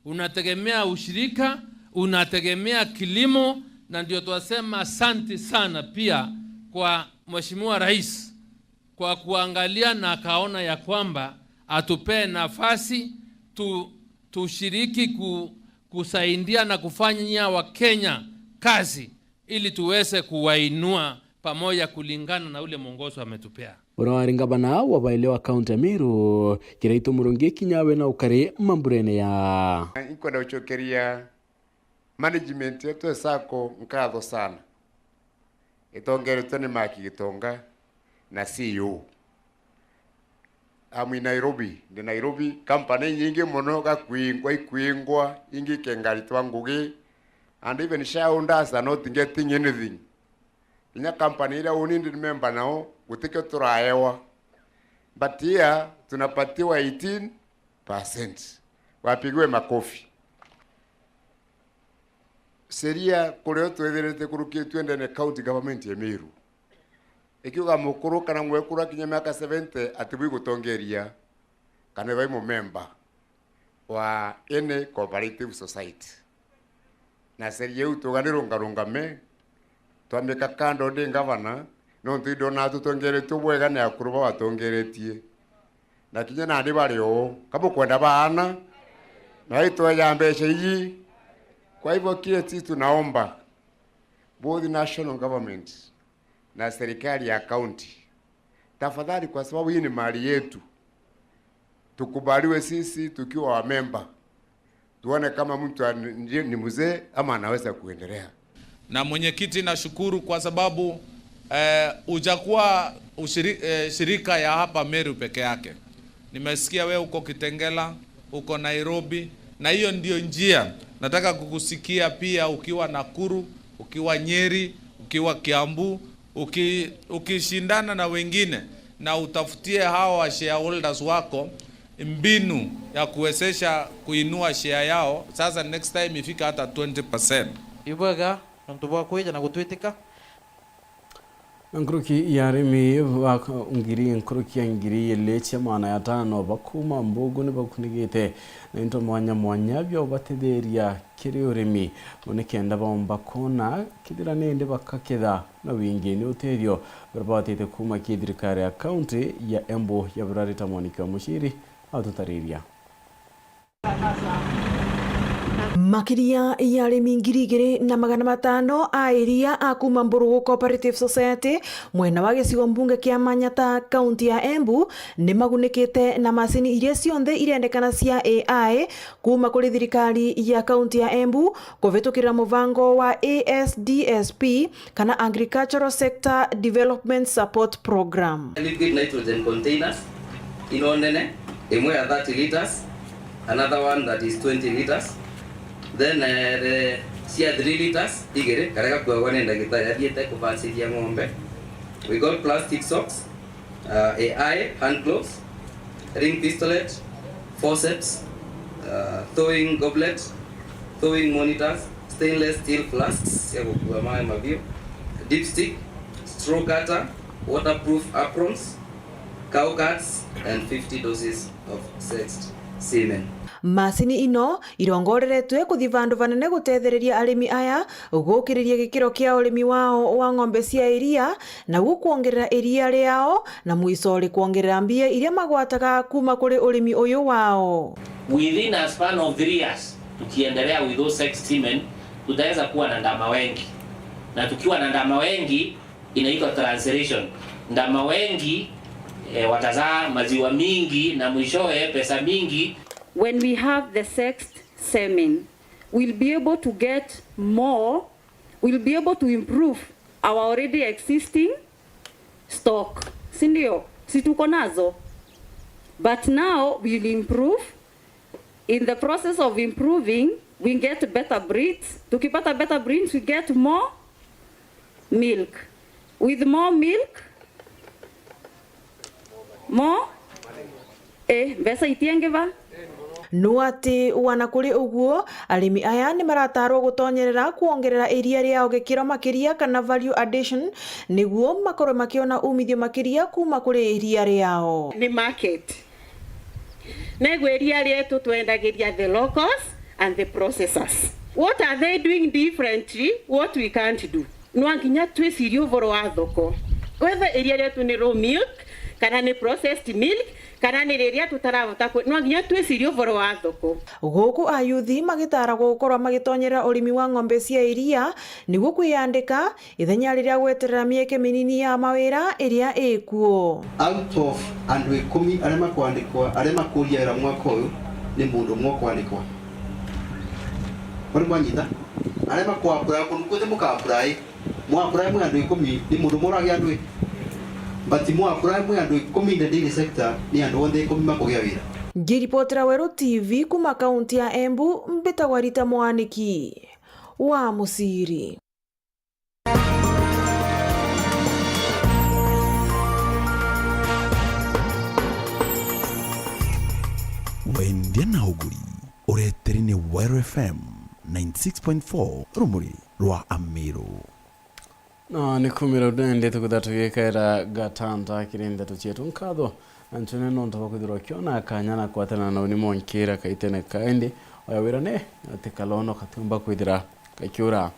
unategemea ushirika, unategemea kilimo, na ndio twasema asante sana pia kwa Mheshimiwa Rais kwa kuangalia na akaona ya kwamba atupee nafasi tu-, tushiriki ku-, kusaidia na kufanyia Wakenya kazi ili tuweze kuwainua pamoja kulingana na ule mwongozo ametupea. Uria wari ngavana wa baile wa kaunti ya Meru, Kiraitu Murungi kinya we na ukari mamburene ya. Inkwenda gucokeria management yetu ya sacco nkatho sana. Itongeretwe ni Maki Gitonga na C E O. I'm in Nairobi. Ndi Nairobi, company inyingi mono gakwingwa, ikwingwa, ingi ikengaritwa ngugi. And even shareholders are not getting anything. Kinya company iria uni ndi member nao, gutikio turaewa. But here, tunapatiwa eighteen percent. Wapigiwe makofi. Sheria kurio twithirite kurukitue ndene county government ya Meru. Ikiuga mukuru kana mwekuru akinya miaka seventy, ati bwi gutongeria kana bai mumemba wa any cooperative society. Na sheria iu tuga ni rungarungame, twamika kando ndi ngavana, nontu indona tutongeretue bwega ni akuru babatongeretie. Na kinya nandi bari uu, ka bukwenda baana, na itweja mbeca iji. Kwa hivyo kile sisi tunaomba, both national government na serikali ya county, tafadhali, kwa sababu hii ni mali yetu, tukubaliwe sisi tukiwa wamemba, tuone kama mtu an-, ni, ni mzee ama anaweza kuendelea. Na mwenyekiti, nashukuru kwa sababu, eh, hujakuwa ushiri-, eh, shirika ya hapa Meru peke yake. Nimesikia we uko Kitengela, uko Nairobi, na hiyo ndio njia. Nataka kukusikia pia ukiwa Nakuru, ukiwa Nyeri, ukiwa Kiambu, uki-, ukishindana na wengine na utafutie hawa wa shareholders wako mbinu ya kuwezesha kuinua share yao. Sasa next time ifika hata twenty percent. Ibwega nontu bwa kwija na gutwitika. Na nkuruki ya arimi ba ngiri, nkuruki ya ngiri ili cia magana jatano ba kuuma Mbugu ni bakunigite na into mwanya mwanya bia ubatetheria kiri urimi, nikenda baumba kwona kithira nindi bakaketha na wingi. Ni utethio buria babatite kuuma ki thirikari ya kaunti ya Embu ya burarita Mwaniki wa Muciri atutariria. Makiria ya arimi ngiri igiri na magana matano a iria a kuuma Mburugu Cooperative Society mwena wa gicigo mbunge kia Manyata, kaunti ya Embu, ni magunikite na macini iria cionthe irendekana cia A I kuuma kuri thirikari ya kaunti ya Embu kuvitukirira muvango wa A S D S P kana Agricultural Sector Development Support Program. Liquid nitrogen containers ino nene, imwe ya thirty litres, another one that is twenty litres, then, eh, the cia three litres igiri, karia gakuagwa ni ndagitari athiite kuvaciria ng'ombe. We got plastic socks, uh, A I hand gloves, ring pistolet, forceps, uh, thawing goblet, thawing monitors, stainless steel flasks cia gukua maĩ mabiu, dipstick, straw cutter, waterproof aprons, cow cards, and fifty doses of sexed semen. Macini ino irongoreretwe kuthi vandu vanene gutethereria arimi aya gukiriria gikiro kia urimi wao wa ng'ombe cia iria, naguo kwongerera iria riao, na mwico ri kwongerera mbia iria magwataga kuuma kuri urimi uyu wao. Within a span of three years, tukiendelea with those sexed semen, tutaweza kuwa na ndama wengi. Na tukiwa na ndama wengi, inaitwa translation. Ndama wengi, eh, watazaa maziwa mingi na mwishowe pesa mingi. When we have the sexed semen, we'll be able to get more, we'll be able to improve our already existing stock. Si ndio? Si tuko nazo? But now we'll improve. In the process of improving, we get better breeds. Tukipata better breeds, we get more milk. With more milk, more, eh, mbeca itiengiva. No ati wana kuri uguo, arimi aya ni maratarwo gutonyerera kwongerera iria riao gikiro makiria kana value addition, niguo makorwe makiona umithio makiria kuuma kuri iria riao. Ni market. Negwe iria rietu twendagiria the locals and the processors. What are they doing differently? What we can't do? Nwa nginya twicirie uvoro wa thoko. Whether iria rietu ni raw milk, kana ni processed milk, kana ni riria tutarahota kwe-, nwa nginya twicirie uvoro wa thoko. Guku ayuthi magitaragwo gukorwa magitonyerera urimi wa ng'ombe cia iria niguo kwiyandika ithenya riria gweterera mieke minini ya mawira iria ikuo. Out of andu ikumi aria makwandikwa, aria makuria wira mwaka uyu, ni mundu umwe ukwandikwa. Bari mwanyita? Aria makwapply, kundu kuthi mukapply, mwapply mwi andu ikumi, ni mundu umwe uragia andu i? But mwa primary andu ikumi in the dairy sector ni andu onthe ikumi makugia wira. Ngiripotera Weru T V kuma kaunti ya Embu, mbitagwa Rita Mwaniki wa Musiri. Wendia na uguri, ureteri ni Weru F M ninety six point four, rumuri rwa Amiru. Na ni kumira ndende tukutha tugikera gatanta kiri ndeto cietu nkatho, na ncune nontu bwa kwithirwa kiona kanya na kwatana na uni mwankira kaitene kaindi, oya wira ni ati kalono katiumba kwithira gakiura.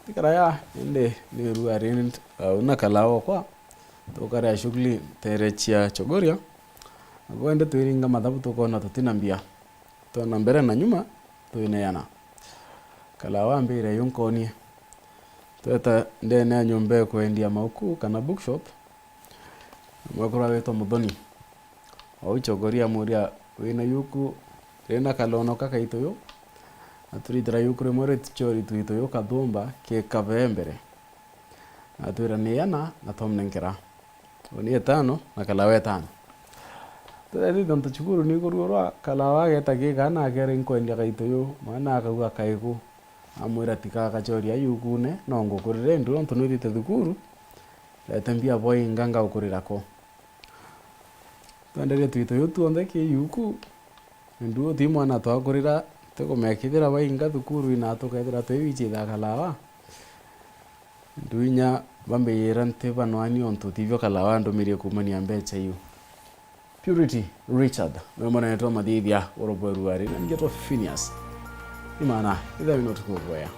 Tikara ya, indi ni ruari, uh, una kalawa okwa, tukaria shughuli ntere cia Chogoria, na kwende twiringa mathabu tukona tutina mbia. Twona mbere na nyuma, twineana. Kalawa ambire yunkonie. Tweta ndene ya nyomba ya kwendia mauku kana bookshop. Mwekuru witwa Muthoni. Wau Chogoria amuria, "Wina yuku rina kalono kakaituyu?" Aturitira yuku rimwe ritichori twituyu kathumba kikabe mbere. Atwira, "Ni ana na twamnenkera." Uni etano na kalawa etano. Twethithia ntu cukuru ni kurua rwa kalawa ageta kigana akeri nkwendia kaituyu, mwana akauga kaiku. Amwira, "Tika kachoria yukune, no ngukurire ndu nontu nwithite thukuru, rete mbia bwainga ngaukurira ko." Twenderie twituyu tuonthe ki yuku, ndu uti mwana twakurira, tikumekithira bainga thukuru ina tukethira twi wichi tha kalawa. Ndu inya bambiyira nti banwani ontu tibio kalawa andumirie kumania mbecha iu. Purity Richard, niwe munene twa mathithia urobweru ari na ngeto Phineas. Imana, ithawi no tukugwea.